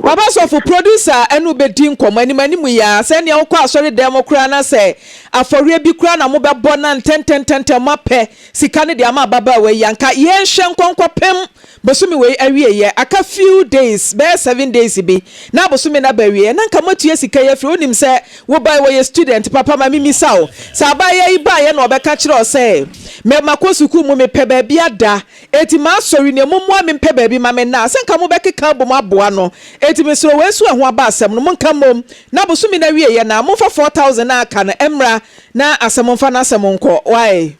Papa sɔfo, producer ɛne wo bɛdi nkɔmmɔ anim anim yi ara, sɛ nea wokɔ asɔre dan mu koraa na sɛ afɔreɛ bi koraa na mobɛbɔ na ntɛntɛntɛntɛm moapɛ sika no de ama ababaawa yi a, nka yɛnhwɛ nkɔ nkɔpem Bosome wei awieɛ, aka few days, bɛyɛ seven days bi na bosome no aba awieɛ, na nka moatua sika yi afiri, wonim sɛ wo ba yi ɔyɛ student, papa ma memmisa wo, sɛ abaayewa yi baeɛ na ɔbɛka kyerɛɛ wo sɛ, mɛ makɔ sukuu mu, mepɛ baabi ada, enti m'asɔre nie, mommoa me mpɛ baabi ma menna a, sɛ nka mobɛkeka abom aboa no, enti mesrɛ wei nso ɛho aba asɛm no, monka mmom, na bosome no awieɛ no a, momfa 4000 no a aka no mmra na asɛm mfa n'asɛm nkɔ, wai.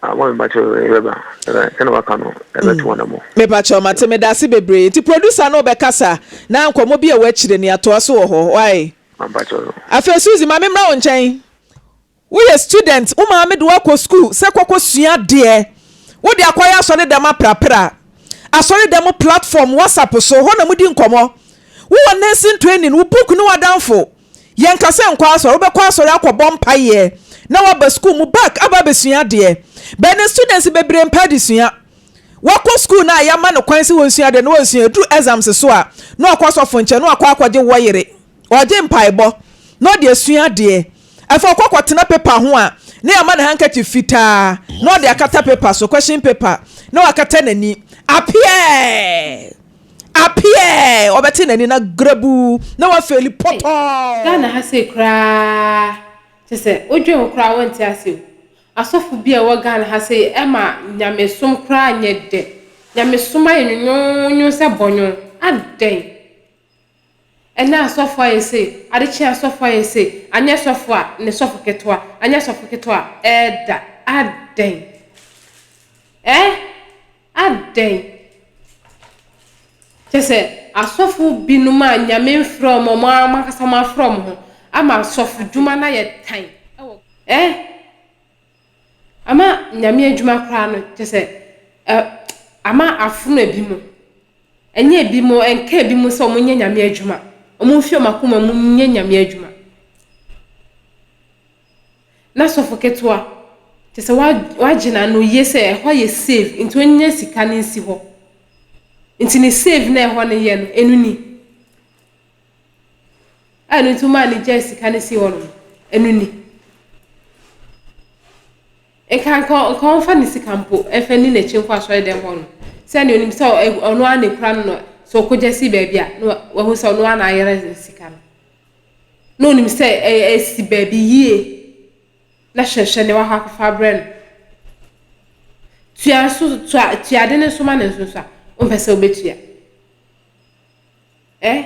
Ah mami mpakyɛw yɛbɛba yɛbɛ sɛnea waka no yɛbɛto wɔn mo. Mepakyɛw mate medase bebree nti producer no bɛkasa na nkɔmɔ bi a ɛwɔ akyire no yɛatoa so wɔ hɔ wai. Mpakyɛw. Afei Suzy ma me mmra wo nkyɛn woyɛ student wo maame de wo akɔ school sɛ kɔkɔ sua adeɛ wode akɔyɛ asɔre dɛm aprapra asɔre dɛm platform whatsapp so hɔ na modi nkɔmɔ wowɔ nursing training wo book ne w'adamfo Yɛnka sɛ nkɔ asɔre, wobɛkɔ asɔre akɔbɔ mpaeɛ na woaba sukuu mu back aba abɛsua adeɛ. But ne students bebree mpɛ adesua. Wakɔ sukuu no a yɛama no kwan sɛ wɔnsua adeɛ no wɔnsua. Ɛduru exams so a na wakɔ sɔfo nkyɛn na wakɔ akɔgye wɔyere. Ɔgye mpaebɔ na ɔde asua adeɛ. Afei ɔkɔ kɔtena paper ho a na yɛama no handkerchief fitaa na ɔde akata paper so, question paper, na wakata n'ani. Apeɛɛ! Apeɛɛ! Ɔbɛte n'ani na grabuu na wafeeli Ei, Ghana pɔtɔɔ. ha sei koraa kyerɛ sɛ wodwen ho koraa wonte ase o. Asɔfo bi a ɛwɔ Ghana ha sei ɛma nyamesom koraa nyɛ dɛ. Nyamesom ayɛ nwonwonwon sɛ bɔnwon. Adɛn? Ɛnnɛ asɔfo ayɛ sei, ade kye asɔfo ayɛ sei, anyɛ sɔfo a ne sɔfo ketewa, anyɛ sɔfo ketewa a ɛɛda. Adɛn? Eh? Adɛn? Kyerɛ sɛ, asɔfo binom a Nyame mfrɛ wɔn, wɔn ara wɔn ankasa wɔn afrɛ wɔn ho ama asɔfodwuma no ayɛ tan wɔ eh? Ama Nyame adwuma koraa no, kyerɛ sɛ, ɛ, ama afono ebinom. Ɛnyɛ ebinom, ɛnka ebinom sɛ wɔnyɛ Nyame adwuma. Wɔmfi wɔn akoma mu nyɛ Nyame adwuma. Na sɔfo ketewa, kyerɛ sɛ wagye n'ano yie sɛ ɛhɔ yɛ safe nti ɔnya sika no nsi hɔ. Nti ne save na ɛhɔ no yɛ no, ɛno ni. Ɛno nti womaa no gyae sika no si hɔ no, ɛno ni. Nka nka nka ɔmfa ne sika mpo ɛmfa nni n'akyi nkɔ asɔre dɛm hɔ no. Sɛnea onim sɛ ɔno ara na ekura no no, sɛ ɔkɔgya si baabi a, na wahu sɛ ɔno ara na ayera ne sika no. Na onim sɛ ɛyɛ asi baabi yie na hwɛhwɛ nea wakɔ akɔfa abrɛ no. Tua nso tua tua ade no nso ma no nso nso a, wompɛ sɛ wobɛtua. Eh?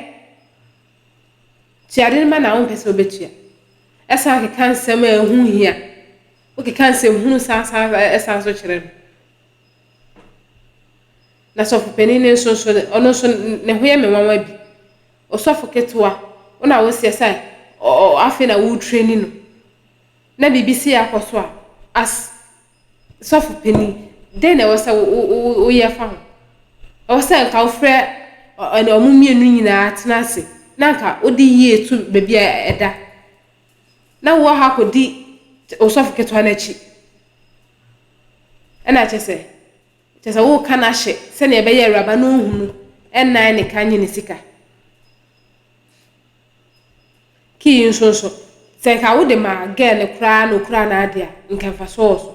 Tua ade no ma no a wompɛ sɛ wobɛtua. Ɛsan keka nsɛm a ɛho hia. Wokeka nsɛm hunu san san ɛsan so kyerɛ no. Na sɔfopanin no nso nso ɔno nso ne ho yɛ me nwanwa bi. Osɔfo ketewa, wo na woseɛ sɛ afei na wo traini no na biribi sei akɔ so a, as sɔfo panin, dɛn na ɛwɔ sɛ woyɛ fa ho? Ɛwɔ sɛ nka wofrɛ ɛne wɔn mmienu nyinaa tena ase na nka wode yie to baabi a ɛda na wowɔ ha akɔdi osɔfo ketewa no akyi. Ɛna kyɛ sɛ Kyerɛ sɛ woreka no ahyɛ sɛnea ɛbɛyɛ awuraba no nhunu nnan ne ka nye ne sika. Key yi nso nso, sɛ nka wode maa girl no koraa na okura n'ade a, nka mfasoɔ wɔ so.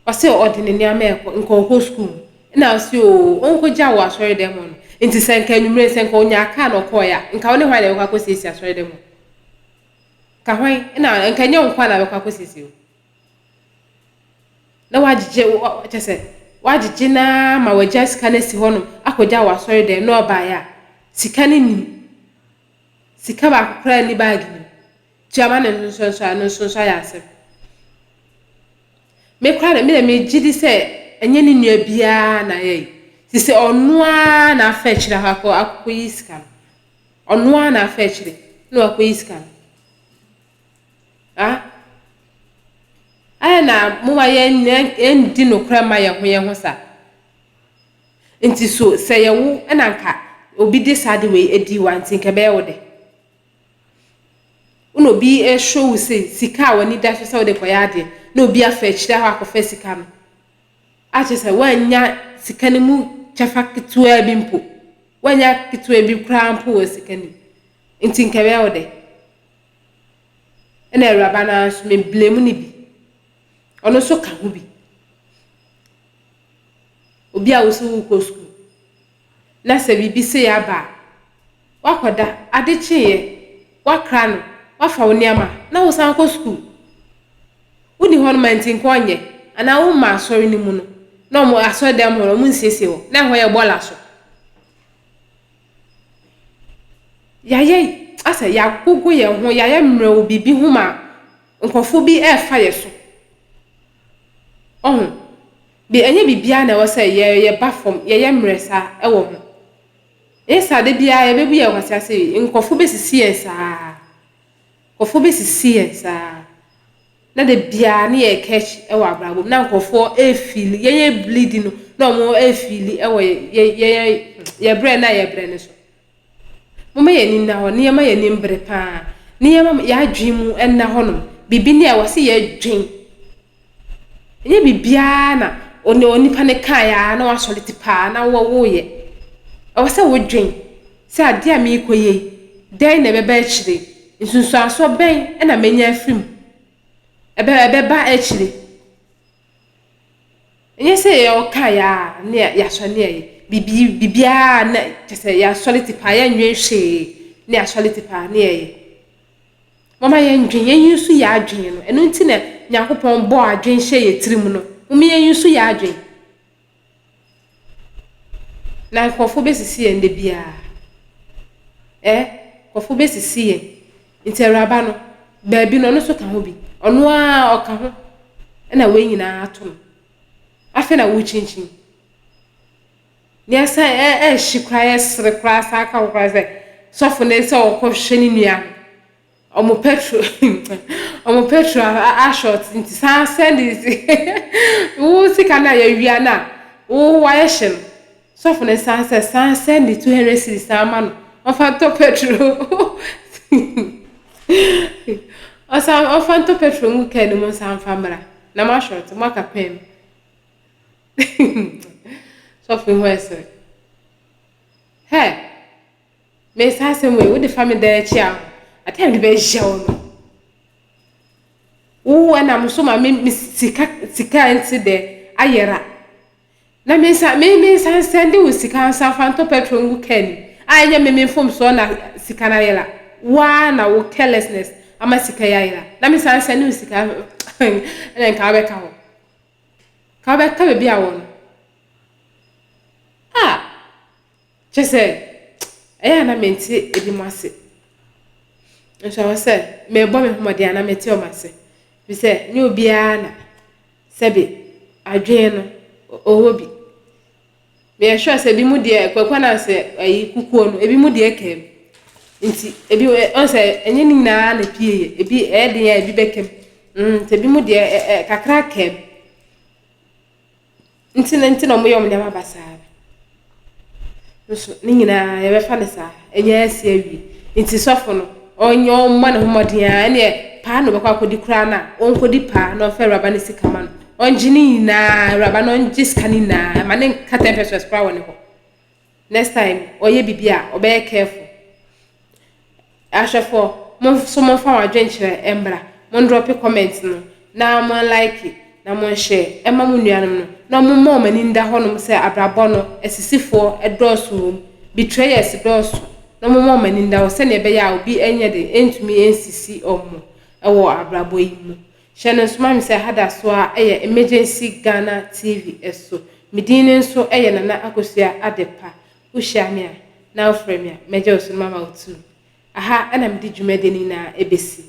Ɔse ɔde ne nneɛma ɛkɔ, nka ɔkɔ school mu. Ɛna ɔse oo, ɔnkɔgya wɔ asɔre dɛm hɔ no. Nti sɛ nka anwummere sɛ nka ɔnyaa car na ɔkɔɔeɛ a, nka wo ne hwan na ɛbɛkɔ akɔsiesie asɔre dɛm hɔ? Nka hwan? Ɛna nka ɛnyɛ wo nkoa na bɛkɔ akɔsiesie o. Na wagyegye kyɛ sɛ wagyegye no ara ma wagya sika no asi hɔnom akɔgya wɔ asɔredan mu na ɔbaeɛ a, sika no nnim. Sika baako koraa nni baage no mu. Tua ma no nso nso a, ɛno nso nso ayɛ asɛm. Me koraa de, me deɛ megye di sɛ ɛnyɛ ne nua biara na ayɛ yi. Te sɛ ɔno ara na afa akyire akɔ akɔ akɔyi sika no. Ɔno ara na afa akyire na wakɔyi sika no. Ah? Ayɛ na moma yɛn yɛndi nokorɛ mma yɛn ho yɛn ho saa. Nti so sɛ yɛ wo na nka obi de saa ade wei adi wo a nti nka ɛbɛyɛ wo dɛ? Wo na obi ɛhwɛ wo sɛ sika a w'ani da so sɛ wode kɔyɛ adeɛ na obi afa akyire hɔ akɔfa sika no akyerɛ sɛ woannya sika no mu kyɛfa ketewaa bi mpo, woannya ketewa bi koraa mpo wɔ sika no mu nti nka ɛbɛyɛ wo dɛ? Ɛna awuraba no ara nso me blame no bi, ɔno nso ka ho bi. Obi a wo se worekɔ sukuu na sɛ biribi sei aba a, woakɔda, ade kyeeɛ, woakra no, woafa wo nneɛma na wosan kɔ sukuu. Wonni hɔ nom a nti nka ɔnyɛ anaa womma asɔre no mu no na wɔn asɔredan mu hɔ no wɔn nsiesie hɔ na ɛhɔ yɛ bɔɔla so. Yɛayɛ asɛ yɛagogo yɛn ho, yɛayɛ mmerɛ wɔ biribi ho ma nkurɔfoɔ bi refa yɛn so. Ɔho, bi ɛnyɛ biribiara na ɛwɔ sɛ yɛ yɛba fam, yɛyɛ mmerɛ saa wɔ ho. Ɛnyɛ saa da biara yɛbɛbu yɛn kwasea sɛ nkurɔfoɔ bɛsisi yɛn saa. Nkurɔfoɔ bɛsisi yɛn saa. Na da biara ne yɛreka akyi wɔ abrabɔ mu na nkurɔfoɔ refiili, yɛn yɛ bleed no na wɔn refiili wɔ yɛ yɛ yɛ yɛ brɛ no a yɛbrɛ no so. Momma yɛn ani nna hɔ na yɛmma yɛn ani mbere paa, na yɛmma yɛn adwene mu nna hɔnom. Biribi ni a ɛwɔ sɛ yɛdwen. Ɛnyɛ biribiara na onipa no kaeɛ ara na wasɔre ti paa na woyɛ. Ɛwɔ sɛ wodwen sɛ adeɛ a merekɔyɛ yi, dɛn na ɛbɛba akyire? Nsunsuansoɔ bɛn na mɛnya afiri mu? Ɛbɛ ɛbɛba akyire. Ɛnyɛ sɛ yɛkaeɛ ara na yɛasɔre na yɛayɛ. Biribi biribiara na kyerɛ sɛ yɛasɔre ti paa, yɛnnwen hwee na yɛasɔre ti paa na yɛyɛ. Momma yɛndwen, yɛn use yɛn adwene no. Ɛno nti na Nyankopɔn bɔɔ adwene hyɛɛ yɛn tirim no. Momma yɛn use yɛn adwene. Na nkurɔfoɔ bɛsisi yɛn da biara. Eh, nkurɔfoɔ bɛsisi yɛn. Nti awuraba no, baabi no ɔno nso ka ho bi. Ɔno ara ɔka ho ɛna wei nyinaa ato no. Afei na wokyinkyin. Nea ɛsan ɛhye koraa yɛ sere koraa san ka ho koraa sɛ sɔfo no sɛ ɔkɔhwɛ ne nua no ɔmo petrol ɔmo petrol ashort nti san send wo sika no a yɛawia no a wo wayɛ hye no sɔfo no san sɛ san send 200 cedis san ma no ɔmfa ntɔ petrol ɔsan ɔmfa ntɔ petrol ngu kaa no mu nsan mfa mmra na mo ashort mo aka kwan mu. Sɔfo yi ho ɛsere. Hɛ! Me saa asɛm wei, wode fa me dan akyi a, ade a mede bɛyɛ wo no. Wo ɛnam so ma me me sika sika nti dɛ ayera. Na me nsa me me nsa nsɛnde wo sika nsa fa ntɔ petrol ngu kaa nim. A ɛnyɛ me me mfomsoɔ na sika no ayera. Wo ara na wo carelessness ama sika yi ayera. Na me nsa nsɛnde wo sika ɛna nka wobɛka hɔ. Ka wobɛka baabi a wɔ no. Ah! Kyerɛ sɛ, ɛyɛ a na mente ebinom ase. Nso ɛwɔ sɛ mebɔ me ho mmɔden a na mete wɔn ase. Ɛfiri sɛ, nyɛ obiara na sɛbe adwene no ɔwɔ bi. Meyɛ sure sɛ ebinom deɛ Kwaku Ananse ayi kukuo no, ebinom deɛ kaa mu. Nti ebi ɔn sɛ ɛnyɛ ne nyinaa na epie yɛ. Ebi ɛyɛ den a ebi bɛka mu. Mm, nti ebinom deɛ ɛ ɛ kakra kaa mu. Nti na nti na wɔyɛ wɔn nneɛma basaa no. Nso ne nyinaa yɛbɛfa no saa, ɛnyɛ asi awie. Nti sɔfo no, ɔnyɛ ɔmmɔ ne ho mmɔden ara, ɛneɛ paa na ɔbɛkɔ akɔdi koraa no a, ɔnkɔdi paa na ɔmfa awuraba no sika ma no. Ɔngye ne nyinaa, awuraba no ɔngye sika no nyinaa, ma ne nka 10 pesos koraa wɔ ne hɔ. Next time ɔyɛ biribi a, ɔbɛyɛ careful. Ahwɛfoɔ, mo nso momfa mo adwenkyerɛ mmra, mo ndrɔpe comment no na mo like na mo nshare ɛma mo nuanom no na ɔmo mma wɔn ani nda hɔnom sɛ abrabɔ no asisifoɔ dɔɔso wɔ mu, betrayers dɔɔso na ɔmo mma wɔn ani nda hɔ sɛdeɛ ɛbɛyɛ a obi nyɛ den ntumi nsisi ɔmo wɔ abrabɔ yi mu. Hyɛ no nso ma me sɛ ha da so ara yɛ Emergency Ghana TV so. Me din no nso yɛ Nana Akosua Adepa. Wohyia me a, na wofrɛ me a, mɛgye wo so na mama wo tum. Aha na mede dwumadie no nyinaa ɛbɛsi.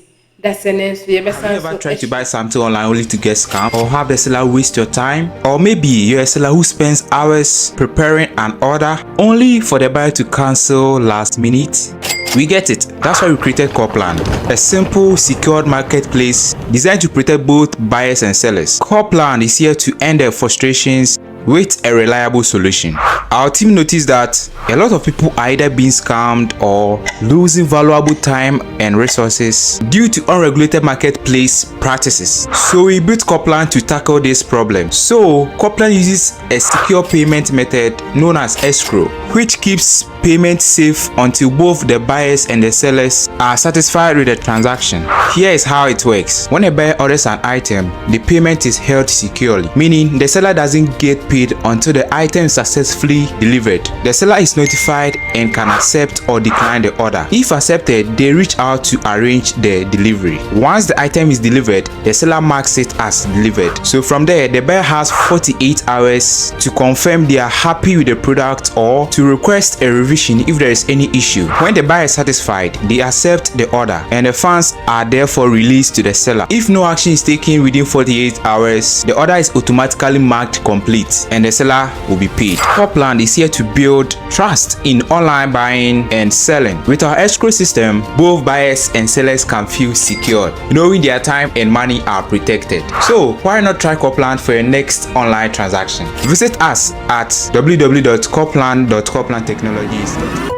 Dasɛ nso yɛbɛsan Have you ever tried to buy something online only to get scammed or have the seller waste your time? Or maybe you're a seller who spends hours preparing an order only for the buyer to cancel last minute? We get it. That's why we created Corplan, a simple, secured marketplace designed to protect both buyers and sellers. Corplan is here to end the frustrations with a reliable solution. Our team noticed that a lot of people are either being scammed or losing valuable time and resources due to unregulated marketplace practices. So we built Corplan to tackle this problem. So Corplan uses a secure payment method known as escrow, which keeps payment safe until both the buyers and the sellers are satisfied with the transaction. Here is how it works. When a buyer orders an item, the payment is held securely, meaning the seller doesn't get paid until the item is successfully delivered. The seller is notified and can accept or decline the order. If accepted, they reach out to arrange the delivery. Once the item is delivered, the seller marks it as delivered. So from there, the buyer has 48 hours to confirm they are happy with the product or to request a revision if there is any issue. When the buyer is satisfied, they accept the order and the funds are therefore released to the seller. If no action is taken within 48 hours, the order is automatically marked complete and the seller will be paid. Corplan is here to build trust in online buying and selling. With our escrow system, both buyers and sellers can feel secured, knowing their time and money are protected. So why not try Corplan for your next online transaction? Visit us at www.corplan.corplantechnologies.com.